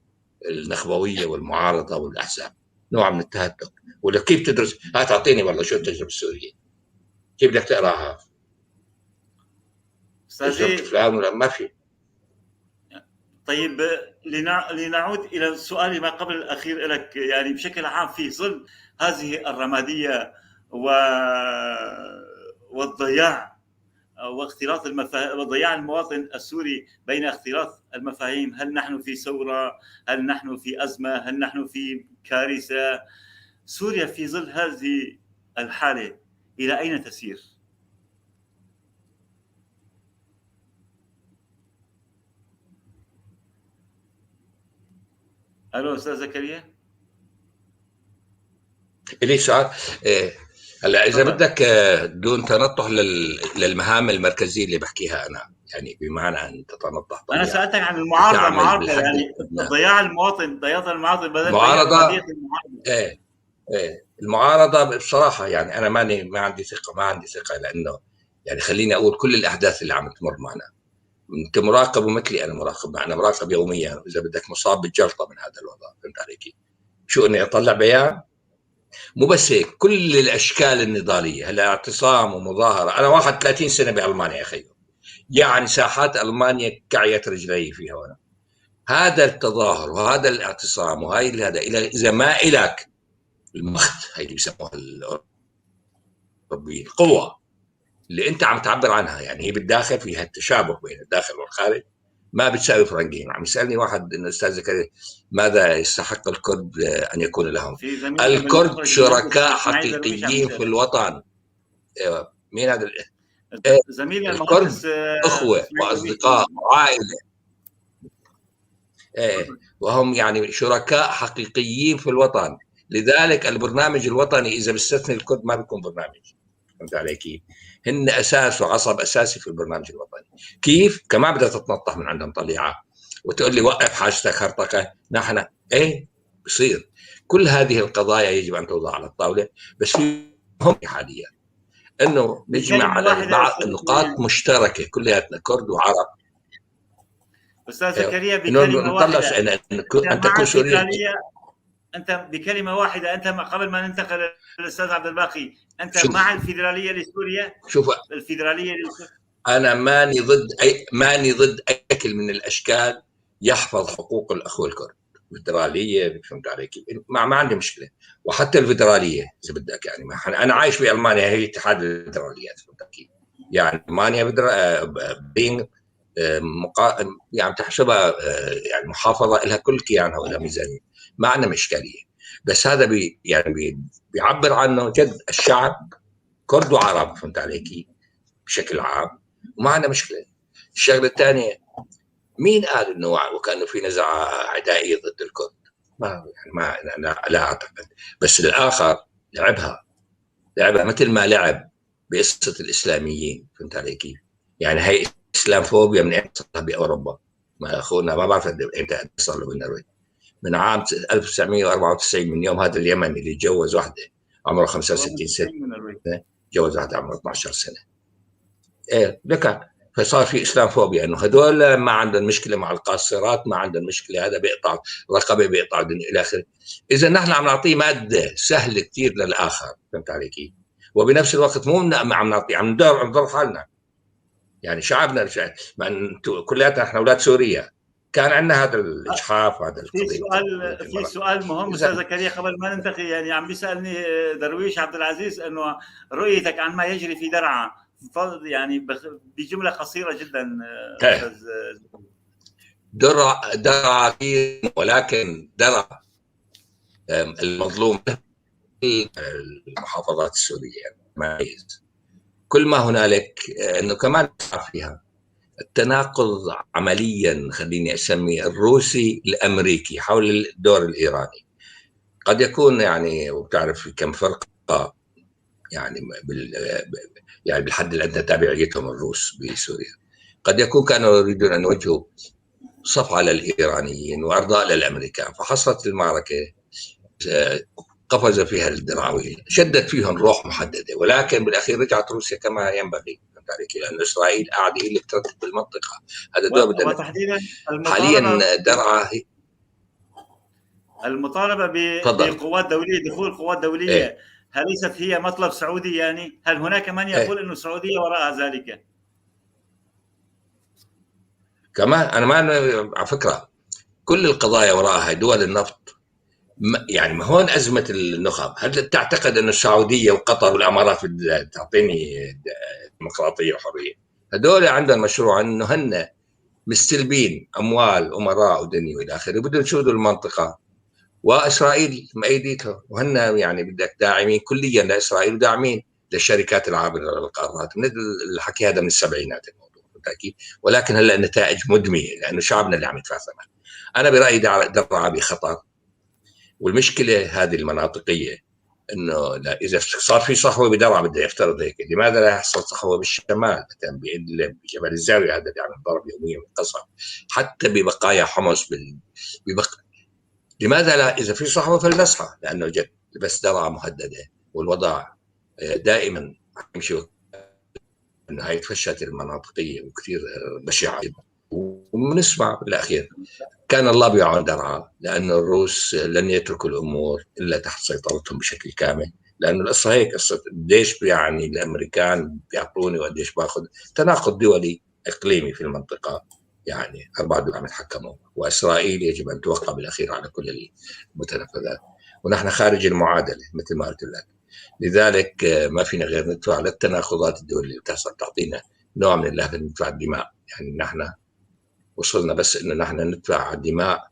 النخبويه والمعارضة والاحزاب، نوع من التهتك. ولا كيف تدرس؟ هات اعطيني والله شو التجربة السورية؟ كيف بدك تقراها؟ استاذي فلان ولا ما في. طيب لنعود الى السؤال ما قبل الاخير لك، يعني بشكل عام في ظل هذه الرمادية والضياع واختلاط المفاهيم وضياع المواطن السوري بين اختلاط المفاهيم، هل نحن في ثورة؟ هل نحن في ازمة؟ هل نحن في كارثة؟ سوريا في ظل هذه الحالة الى اين تسير؟ الو استاذ زكريا؟ الي سؤال. هلا اذا بدك دون تنطح للمهام المركزية اللي بحكيها انا، يعني بمعنى ان تتنطح. انا سالتك عن المعارضة، معارضة يعني ضياع المواطن، ضياع المواطن بدل معارضة. ايه المعارضة بصراحة يعني انا ما عندي ثقة، ما عندي ثقة، لانه يعني خليني اقول كل الاحداث اللي عم تمر معنا، انت مراقب ومثلي انا مراقب، انا مراقب يوميا، اذا بدك مصاب بالجلطه من هذا الوضع. فهمت علي كيف؟ شو اني اطلع بيان؟ مو بس هيك، كل الاشكال النضاليه، هلا اعتصام ومظاهره، انا واحد 30 سنة بالمانيا يا اخي، يعني ساحات المانيا كعيت رجلي فيها، وانا هذا التظاهر وهذا الاعتصام وهي هذا اذا ما الك المخت، هي اللي بيسموها الاوروبيين القوة اللي انت عم تعبر عنها، يعني هي بالداخل فيها التشابه بين الداخل والخارج، ما بتساوي فرنجين. عم يسالني واحد انه استاذ زكريا ماذا يستحق الكرد ان يكون لهم؟ الكرد شركاء حقيقيين في الوطن. ايوه مين هذا؟ زميلي الكرد اخوه واصدقاء وعائلة، ايه، وهم يعني شركاء حقيقيين في الوطن. لذلك البرنامج الوطني اذا بستثني الكرد ما بيكون برنامج. فهمت علي كيف؟ هن اساس وعصب اساسي في البرنامج الوطني. كيف؟ كمان بدها تتنطح من عندهم طليعة وتقول لي وقف حاجتك هرطقه، نحن ايه بصير. كل هذه القضايا يجب ان توضع على الطاولة، بس في هم حاليا انه نجمع على بعض النقاط مشتركة كلياتنا كرد وعرب. استاذ زكريا بكلمه واحدة، ان تكون سوريا، انت بكلمه واحدة، انت قبل ما ننتقل للاستاذ عبد الباقي، انت شوف، مع الفيدرالية لسوريا؟ شوف، الفيدرالية لسوريا انا ماني ضد اي شكل من الاشكال يحفظ حقوق الاخوة الكرد. فيدرالية، فهمت علي كيف؟ ما عندي مشكلة، وحتى الفيدرالية اذا بدك، يعني ما انا عايش بالمانيا، هي اتحاد الفيدراليات، فهمت كيف؟ يعني المانيا بين يعني تحسبها يعني محافظة لها كل كيانها ولها ميزانية، ما عندنا اشكالية، بس هذا يعني بيعبر عنه جد الشعب كرد وعرب، فهمت علي كيف؟ بشكل عام، وما عندنا مشكلة. الشغلة الثانية، مين قال انه وكانه في نزعه عدائية ضد الكرد؟ ما يعني ما أنا لا اعتقد، بس الاخر لعبها مثل ما لعب بقصة الاسلاميين، فهمت علي كيف؟ يعني هي اسلام فوبيا من امتى باوروبا؟ ما اخونا ما بعرف امتى صار له بالنرويج، من عام 1994، من يوم هذا اليمني اللي تجوز وحده عمره 65 سنة، تجوز واحدة عمره 12 سنة. ايه لك، فصار في اسلام فوبيا، انه هذول ما عندهم مشكلة مع القاصرات، ما عندهم مشكلة، هذا بيقطع رقبة، بيقطع الى اخره. اذا نحن عم نعطيه مادة سهلة كثير للاخر، فهمت علي كيف؟ وبنفس الوقت مو عم نعطيه، عم نضر حالنا. يعني شعبنا، كلياتنا احنا اولاد سوريا، كان عندنا هذا الاجحاف وهذا القضية. في سؤال مهم استاذ زكريا قبل ما ننتقل، يعني عم بيسالني درويش عبد العزيز انه رؤيتك عن ما يجري في درعا، يعني بجملة قصيرة جدا. استاذ درعا، ولكن درعا المظلوم المحافظات السورية، ما كل ما هنالك انه كمان فيها التناقض عمليا، خليني اسميه الروسي الامريكي حول الدور الايراني. قد يكون يعني، وبتعرف كم فرقه يعني يعني بالحد الادنى تابعيتهم الروس بسوريا، قد يكون كانوا يريدون ان يوجهوا صفعة للايرانيين وارضاء للامريكان، فحصلت المعركة قفز فيها الدرعاويين، شدت فيهم روح محددة، ولكن بالاخير رجعت روسيا كما ينبغي، فهمت علي؟ لانه اسرائيل قاعدة هي اللي بترتب بالمنطقة، هذا دور بدنا وتحديدا حاليا درعا المطالبة بقوات دوليه، دخول قوات دولية، إيه؟ هل ليست هي مطلب سعودي؟ يعني هل هناك من يقول إيه؟ انه السعودية وراء ذلك؟ كمان انا ما على فكرة كل القضايا وراءها دول النفط، يعني ما هون ازمة النخب. هل تعتقد ان السعودية وقطر والامارات تعطيني ديمقراطية وحريه؟ هذول عندهم مشروع انه هن مستلبين اموال امراء ودنيا والى اخره، بدهم يشودوا المنطقة، واسرائيل مأيدتها، وهن يعني بدك داعمين كليا لاسرائيل وداعمين للشركات العابره للقارات. من الحكي هذا من السبعينات الموضوع بالتاكيد، ولكن هلا النتائج مدميه لانه شعبنا اللي عم يدفع ثمن. انا برايي درعا بخطر، والمشكلة هذه المناطقيه انه لا، اذا صار في صحوة بدرعا، بدي افترض هيك، لماذا لا يحصل صحوة بالشمال مثلا، بادلب، بجبل الزاوية، هذا اللي عم ينضرب يوميا بالقصف، حتى ببقايا حمص ببق... لماذا لا؟ اذا في صحوة فلنصحى، لانه جد بس درعا مهددة والوضع دائما يمشي انه هاي تفشت المناطقيه وكثير بشعة جدا. وبنسمع بالاخير كان الله بعون درعا، لأن الروس لن يتركوا الأمور إلا تحت سيطرتهم بشكل كامل، لأنه القصة هيك قصة قديش يعني الأمريكان بيعطوني وقديش باخذ، تناقض دولي إقليمي في المنطقة، يعني 4 دول عم يتحكموا، وإسرائيل يجب أن توقع بالأخير على كل المتنفذات، ونحن خارج المعادلة مثل ما قلت لك. لذلك ما فينا غير ندفع للتناقضات الدولية اللي بتحصل، تعطينا نوع من اللهفة، ندفع الدماء، يعني نحن وصلنا بس انه نحن ندفع الدماء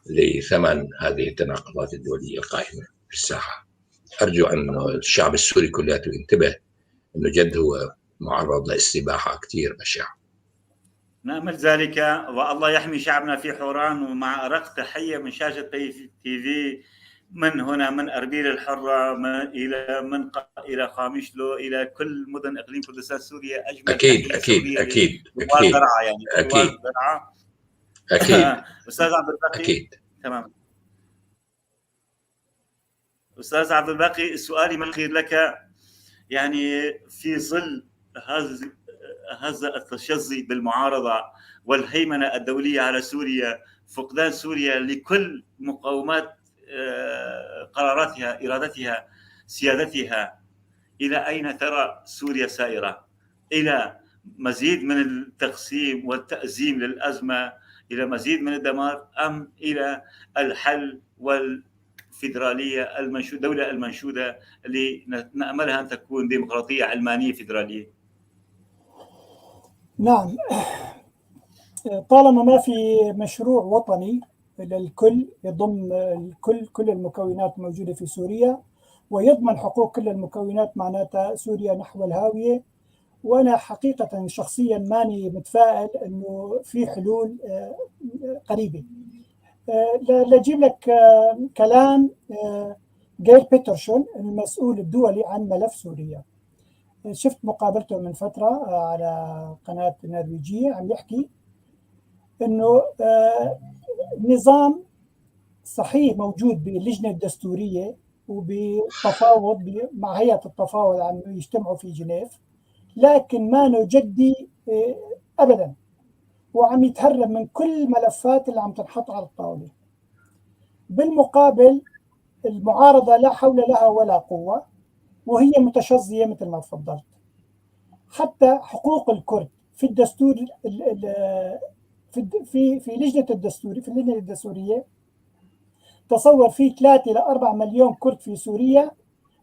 لثمن هذه التناقضات الدولية القائمة في الساحة. ارجو ان الشعب السوري كلياته ينتبه انه جد هو معرض لاستباحه كثير بشعة. نامل ذلك، والله يحمي شعبنا في حوران. ومع ارق تحية من شاشة بي تي في من هنا من اربيل الحرة الى قامشلو، الى كل مدن اقليم كردستان سوريا، اجمل اكيد اكيد اكيد اكيد درعا، يعني اكيد درعا اكيد. استاذ عبد الباقي، اكيد تمام. استاذ عبد الباقي، سؤالي الاخير لك، يعني في ظل هذا التشظي بالمعارضه والهيمنة الدولية على سوريا، فقدان سوريا لكل مقومات قراراتها، إرادتها، سيادتها، إلى أين ترى سوريا سائرة؟ إلى مزيد من التقسيم والتأزيم للأزمة، إلى مزيد من الدمار، أم إلى الحل والفيدرالية المنشودة، الدولة المنشودة اللي نأملها أن تكون ديمقراطية علمانية فيدرالية؟ نعم، طالما ما في مشروع وطني للكل يضم الكل، كل المكونات الموجودة في سوريا، ويضمن حقوق كل المكونات، معناتها سوريا نحو الهاوية. وأنا حقيقة شخصيا ماني متفائل أنه في حلول قريبة. لأجيب لك كلام جير بيترشون المسؤول الدولي عن ملف سوريا، شفت مقابلته من فترة على قناة نرويجية، عم يحكي أنه النظام صحيح موجود باللجنة الدستورية وبالتفاوض مع هيئة التفاوض عم يجتمعوا في جنيف، لكن ما جدي أبدا، وعم يتهرب من كل الملفات اللي عم تنحط على الطاولة. بالمقابل المعارضة لا حول لها ولا قوة، وهي متشظية مثل ما تفضلت. حتى حقوق الكرد في الدستور في في لجنة الدستوري، في اللجنة الدستورية، تصور في 3 إلى 4 مليون كرد في سوريا،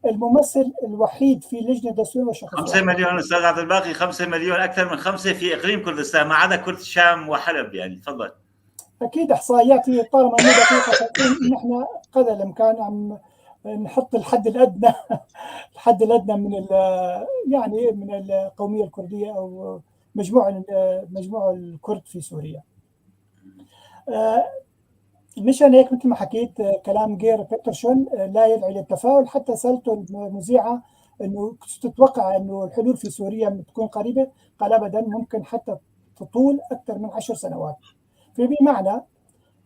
الممثل الوحيد في لجنة الدستورية شخص 5 مليون أستاذ عبد الباقي، 5 مليون، أكثر من 5 في إقليم كردستان ما عدا كرد الشام وحلب. يعني تفضل. أكيد إحصائياتي طالما مو دقيقة، نحن قدر الإمكان عم نحط الحد الأدنى الحد الأدنى من يعني من القومية الكردية أو مجموع الكرد في سوريا. مشان هيك مثل ما حكيت كلام جير بيترشون لا يدعي للتفاؤل. حتى سألته المذيعة انه تتوقع انه الحلول في سوريا تكون قريبة، قال ابدا، ممكن حتى تطول اكثر من 10 سنوات. فبمعنى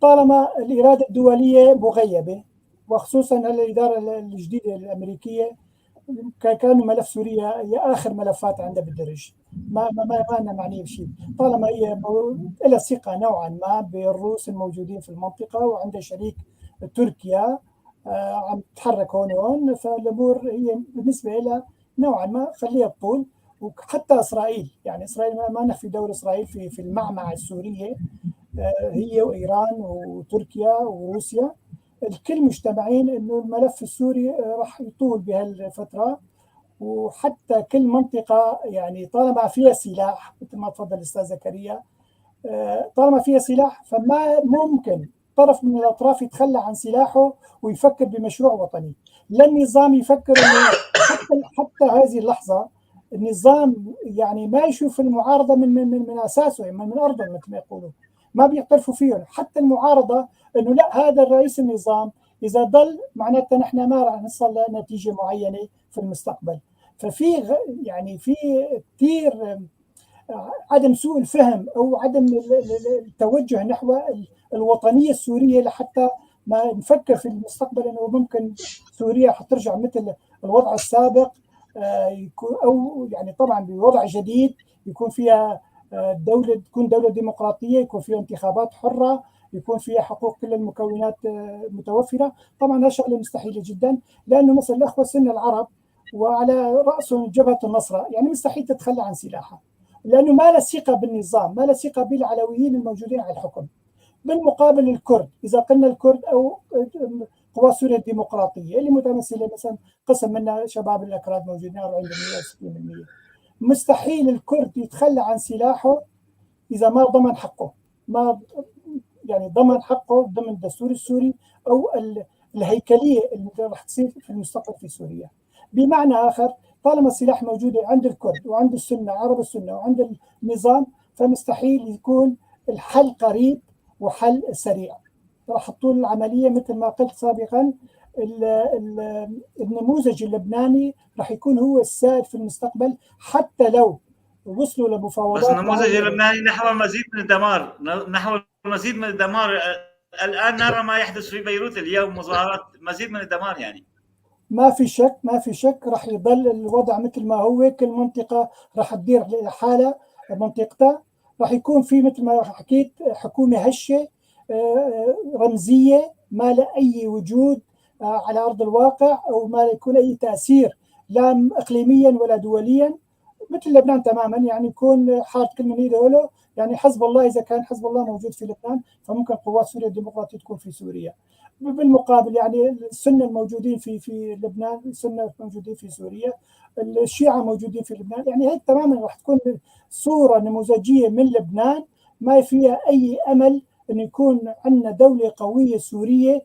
طالما الإرادة الدولية مغيبة، وخصوصا الإدارة الجديدة الأمريكية، كانوا ملف سوريا هي آخر ملفات عندها بالدرج، ما ما ما ما معنية بشيء، طالما هي لها ثقة نوعا ما بالروس الموجودين في المنطقة وعندها شريك تركيا عم تتحرك هون وهون، فالأمور هي بالنسبة لها نوعا ما خليها تطول. وحتى إسرائيل، يعني إسرائيل ما نخفي دور إسرائيل في المعمعة السورية، هي وإيران وتركيا وروسيا، الكل مجتمعين انه الملف السوري راح يطول بهالفتره. وحتى كل منطقه يعني طالما فيها سلاح مثل ما تفضل الاستاذ زكريا، طالما فيها سلاح فما ممكن طرف من الاطراف يتخلى عن سلاحه ويفكر بمشروع وطني. لا النظام يفكر انه حتى هذه اللحظه النظام يعني ما يشوف المعارضه من من من, من اساسه، يعني من ارضه مثل ما يقولوا، ما بيعترفوا فيهم. حتى المعارضه انه لا، هذا الرئيس النظام اذا ضل معناتها نحن ما راح نصل لنتيجه معينه في المستقبل. ففي يعني في كثير عدم سوء الفهم او عدم التوجه نحو الوطنيه السوريه لحتى ما نفكر في المستقبل انه ممكن سوريا حترجع مثل الوضع السابق، او يعني طبعا بوضع جديد يكون فيها دولة، تكون دولة ديمقراطية، يكون فيها انتخابات حرة، يكون فيها حقوق كل المكونات متوفرة. طبعا هذه شغلة مستحيلة جدا، لأنه مثلا الأخوة السنة العرب وعلى رأسهم جبهة النصرة يعني مستحيل تتخلى عن سلاحها، لأنه ما لها ثقة بالنظام، ما لها ثقة بالعلويين الموجودين على الحكم. بالمقابل الكرد، إذا قلنا الكرد أو قوى سوريا الديمقراطية اللي متمثلة مثلا قسم منها شباب الأكراد موجودين 40% 60%، مستحيل الكرد يتخلى عن سلاحه إذا ما ضمن حقه، ما يعني ضمن حقه ضمن الدستور السوري أو الهيكلية اللي راح تصير في المستقبل في سوريا. بمعنى آخر، طالما السلاح موجود عند الكرد وعند السنة، عرب السنة، وعند النظام، فمستحيل يكون الحل قريب وحل سريع. راح تطول العملية مثل ما قلت سابقا. النموذج اللبناني راح يكون هو السائد في المستقبل حتى لو وصلوا لمفاوضات. بس النموذج اللبناني نحو مزيد من الدمار، نحو مزيد من الدمار. الآن نرى ما يحدث في بيروت اليوم، مظاهرات، مزيد من الدمار. يعني ما في شك، ما في شك راح يضل الوضع مثل ما هو، كل منطقة راح تدير لحالها منطقتها. راح يكون في مثل ما حكيت حكومة هشة رمزية ما لها أي وجود على أرض الواقع، أو ما يكون أي تأثير لا إقليميا ولا دوليا، مثل لبنان تماما. يعني يكون حاط كل من له، يعني حزب الله إذا كان حزب الله موجود في لبنان فممكن قوات سوريا الديمقراطية تكون في سوريا. بالمقابل يعني السنة الموجودين في لبنان، السنة موجودين في سوريا، الشيعة موجودين في لبنان. يعني هيك تماما راح تكون صورة نموذجية من لبنان ما فيها أي أمل أن يكون عندنا دولة قوية سورية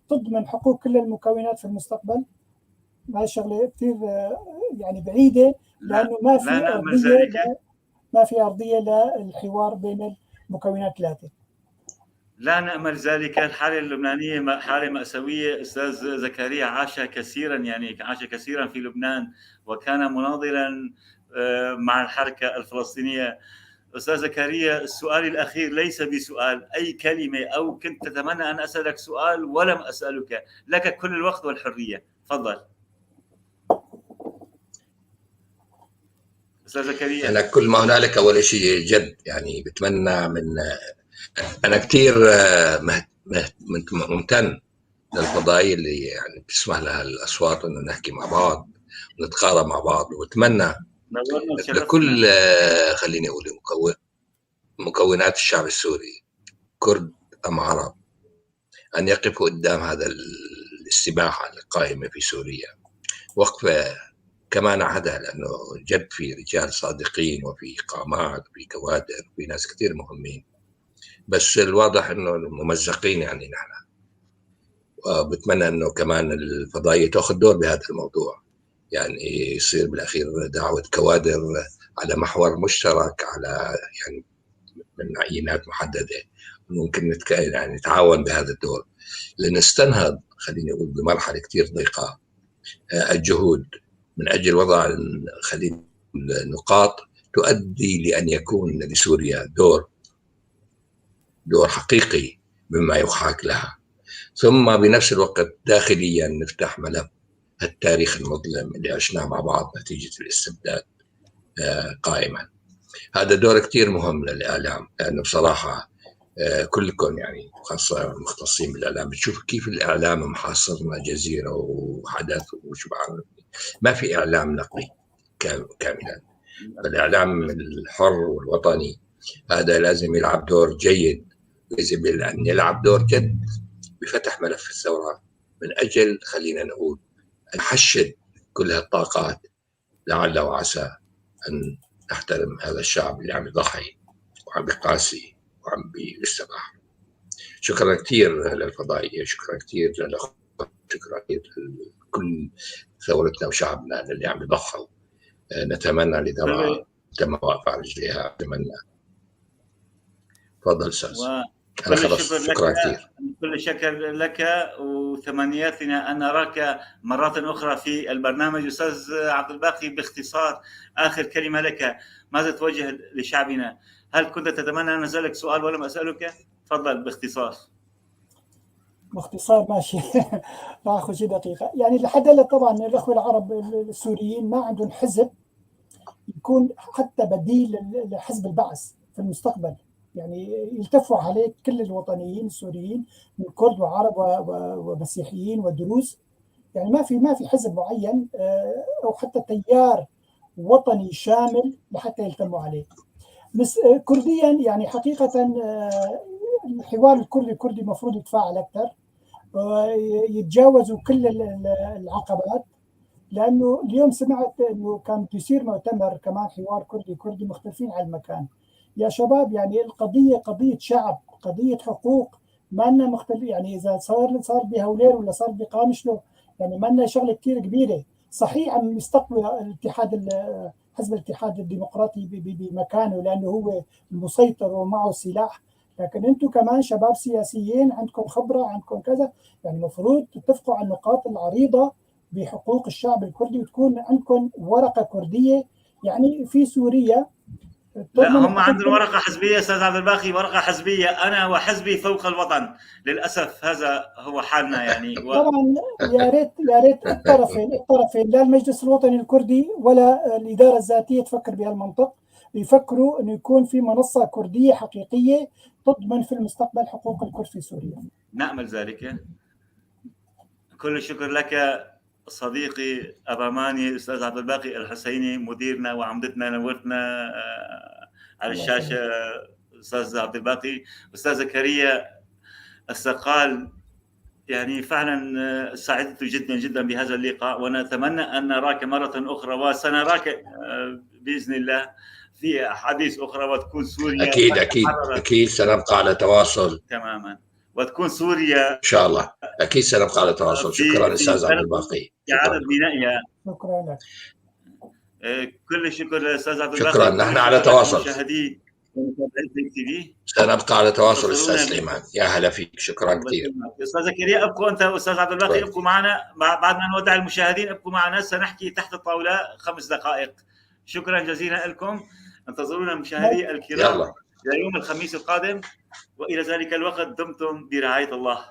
تضمن حقوق كل المكونات في المستقبل. هاي الشغلة كثير يعني بعيدة، لأنه ما في أرضية، ما في أرضية للحوار بين المكونات الثلاثة. لا نأمل ذلك. الحالة اللبنانية حالة مأساوية. أستاذ زكريا عاش كثيرا، يعني عاش كثيرا في لبنان وكان مناضلا مع الحركة الفلسطينية. أستاذ زكريا، السؤال الأخير ليس بسؤال، أي كلمة أو كنت تتمنى أن أسألك سؤال ولم أسألك، لك كل الوقت والحرية، تفضل. أستاذ زكريا، أنا كل ما هنالك أول شيء جد يعني بتمنى من، أنا كثير ممتن للفضائية اللي يعني بتسمح لها الأصوات إنه نحكي مع بعض ونتقارب مع بعض، وبتمنى لكل خليني أقول مكونات الشعب السوري كرد أم عرب أن يقفوا قدام هذا الاستباحة القائمة في سوريا وقفة كما نعهدها، لأنه جد في رجال صادقين وفي قامات وفي كوادر وفي ناس كثير مهمين، بس الواضح انه ممزقين يعني نحن. وبتمنى انه كمان الفضائية تاخذ دور بهذا الموضوع، يعني يصير بالاخير دعوه كوادر على محور مشترك، على يعني من عينات محددة ممكن يعني نتعاون بهذا الدور لنستنهض، خليني اقول بمرحلة كثير ضيقه الجهود من اجل وضع خلينا نقاط تؤدي لان يكون لسوريا دور حقيقي مما يحاك لها، ثم بنفس الوقت داخليا نفتح ملف التاريخ المظلم اللي عشناه مع بعض نتيجة الاستبداد قائما. هذا دور كثير مهم للإعلام، لأنه بصراحة كلكم يعني خاصة المختصين بالإعلام بتشوف كيف الإعلام محاصرنا جزيرة وحدث وشو بعرف، ما في إعلام نقي كاملا. فالإعلام الحر والوطني هذا لازم يلعب دور جيد، يجب أن يلعب دور جد بفتح ملف الثورة من أجل خلينا نقول نحشد كل هالطاقات لعل وعسى أن نحترم هذا الشعب اللي عم يضحي وعم بيقاسي وعم بيستباح. شكرا كثير للفضائية، شكرا كثير للأخوة، شكرا كثير لكل ثورتنا وشعبنا اللي عم يضحوا. نتمنى لدرعا تم واقفة على رجليها، نتمنى. تفضل أستاذ. أنا خلص، شكرا كثير. كل شكر لك وتمنياتنا أن نراك مرات أخرى في البرنامج. أستاذ عبد الباقي، باختصار آخر كلمة لك، ماذا توجه لشعبنا؟ هل كنت تتمنى أن أسألك سؤال ولم أسألك؟ تفضل باختصار. باختصار ماشي راح أخذ شيء دقيقة. يعني لحد هلا طبعا الأخوة العرب السوريين ما عندهم حزب يكون حتى بديل لحزب البعث في المستقبل، يعني يلتفوا عليه كل الوطنيين السوريين من كرد وعرب ومسيحيين ودروز. يعني ما في حزب معين او حتى تيار وطني شامل لحتى يلتموا عليه. بس كرديا يعني حقيقة الحوار الكردي الكردي المفروض يتفاعل اكثر، يتجاوزوا كل العقبات، لانه اليوم سمعت انه كان بيصير مؤتمر كمان حوار كردي كردي مختلفين على المكان. يا شباب يعني القضية قضية شعب، قضية حقوق، ما لنا مختلف. يعني إذا صار بهولير ولا صار بقامشلو يعني ما لنا شغلة كثير كبيرة. صحيح عم يستقوي الاتحاد، حزب الاتحاد الديمقراطي بمكانه لأنه هو المسيطر ومعه سلاح، لكن أنتم كمان شباب سياسيين عندكم خبرة، عندكم كذا، يعني المفروض تتفقوا على النقاط العريضة بحقوق الشعب الكردي وتكون عندكم ورقة كردية. يعني في سوريا لا، هم عندهم ورقة حزبية أستاذ عبد الباقي، ورقة حزبية، أنا وحزبي فوق الوطن. للأسف هذا هو حالنا يعني طبعا يا ريت يا ريت الطرفين، لا المجلس الوطني الكردي ولا الإدارة الذاتية تفكر بهالمنطق. يفكروا انه يكون في منصة كرديه حقيقية تضمن في المستقبل حقوق الكرد في سوريا. نامل ذلك. كل الشكر لك صديقي أباماني الاستاذ عبد الباقي الحسيني، مديرنا وعمدتنا، نورتنا على الشاشة استاذ عبد الباقي. استاذ زكريا السقال، يعني فعلا سعدت جدا جدا بهذا اللقاء، ونتمنى ان نراك مرة اخرى، وسنراك باذن الله في احاديث اخرى، وتكون سوريا اكيد اكيد اكيد سنبقى على تواصل. تماما، وتكون سوريا ان شاء الله، اكيد سنبقى على تواصل. شكرا استاذ عبد الباقي. اعاده بنائها. شكرا لك. كل الشكر للاستاذ عبد الباقي. شكرا، نحن على تواصل. مشاهدي تي في. سنبقى على تواصل استاذ سليمان، يا هلا فيك، شكرا كثير. استاذ زكريا ابقوا انت واستاذ عبد الباقي ابقوا معنا بعد ما نودع المشاهدين، ابقوا معنا، سنحكي تحت الطاولة 5 دقائق. شكرا جزيلا لكم، انتظرونا مشاهدي الكرام. يلا. الى يوم الخميس القادم، والى ذلك الوقت دمتم برعاية الله.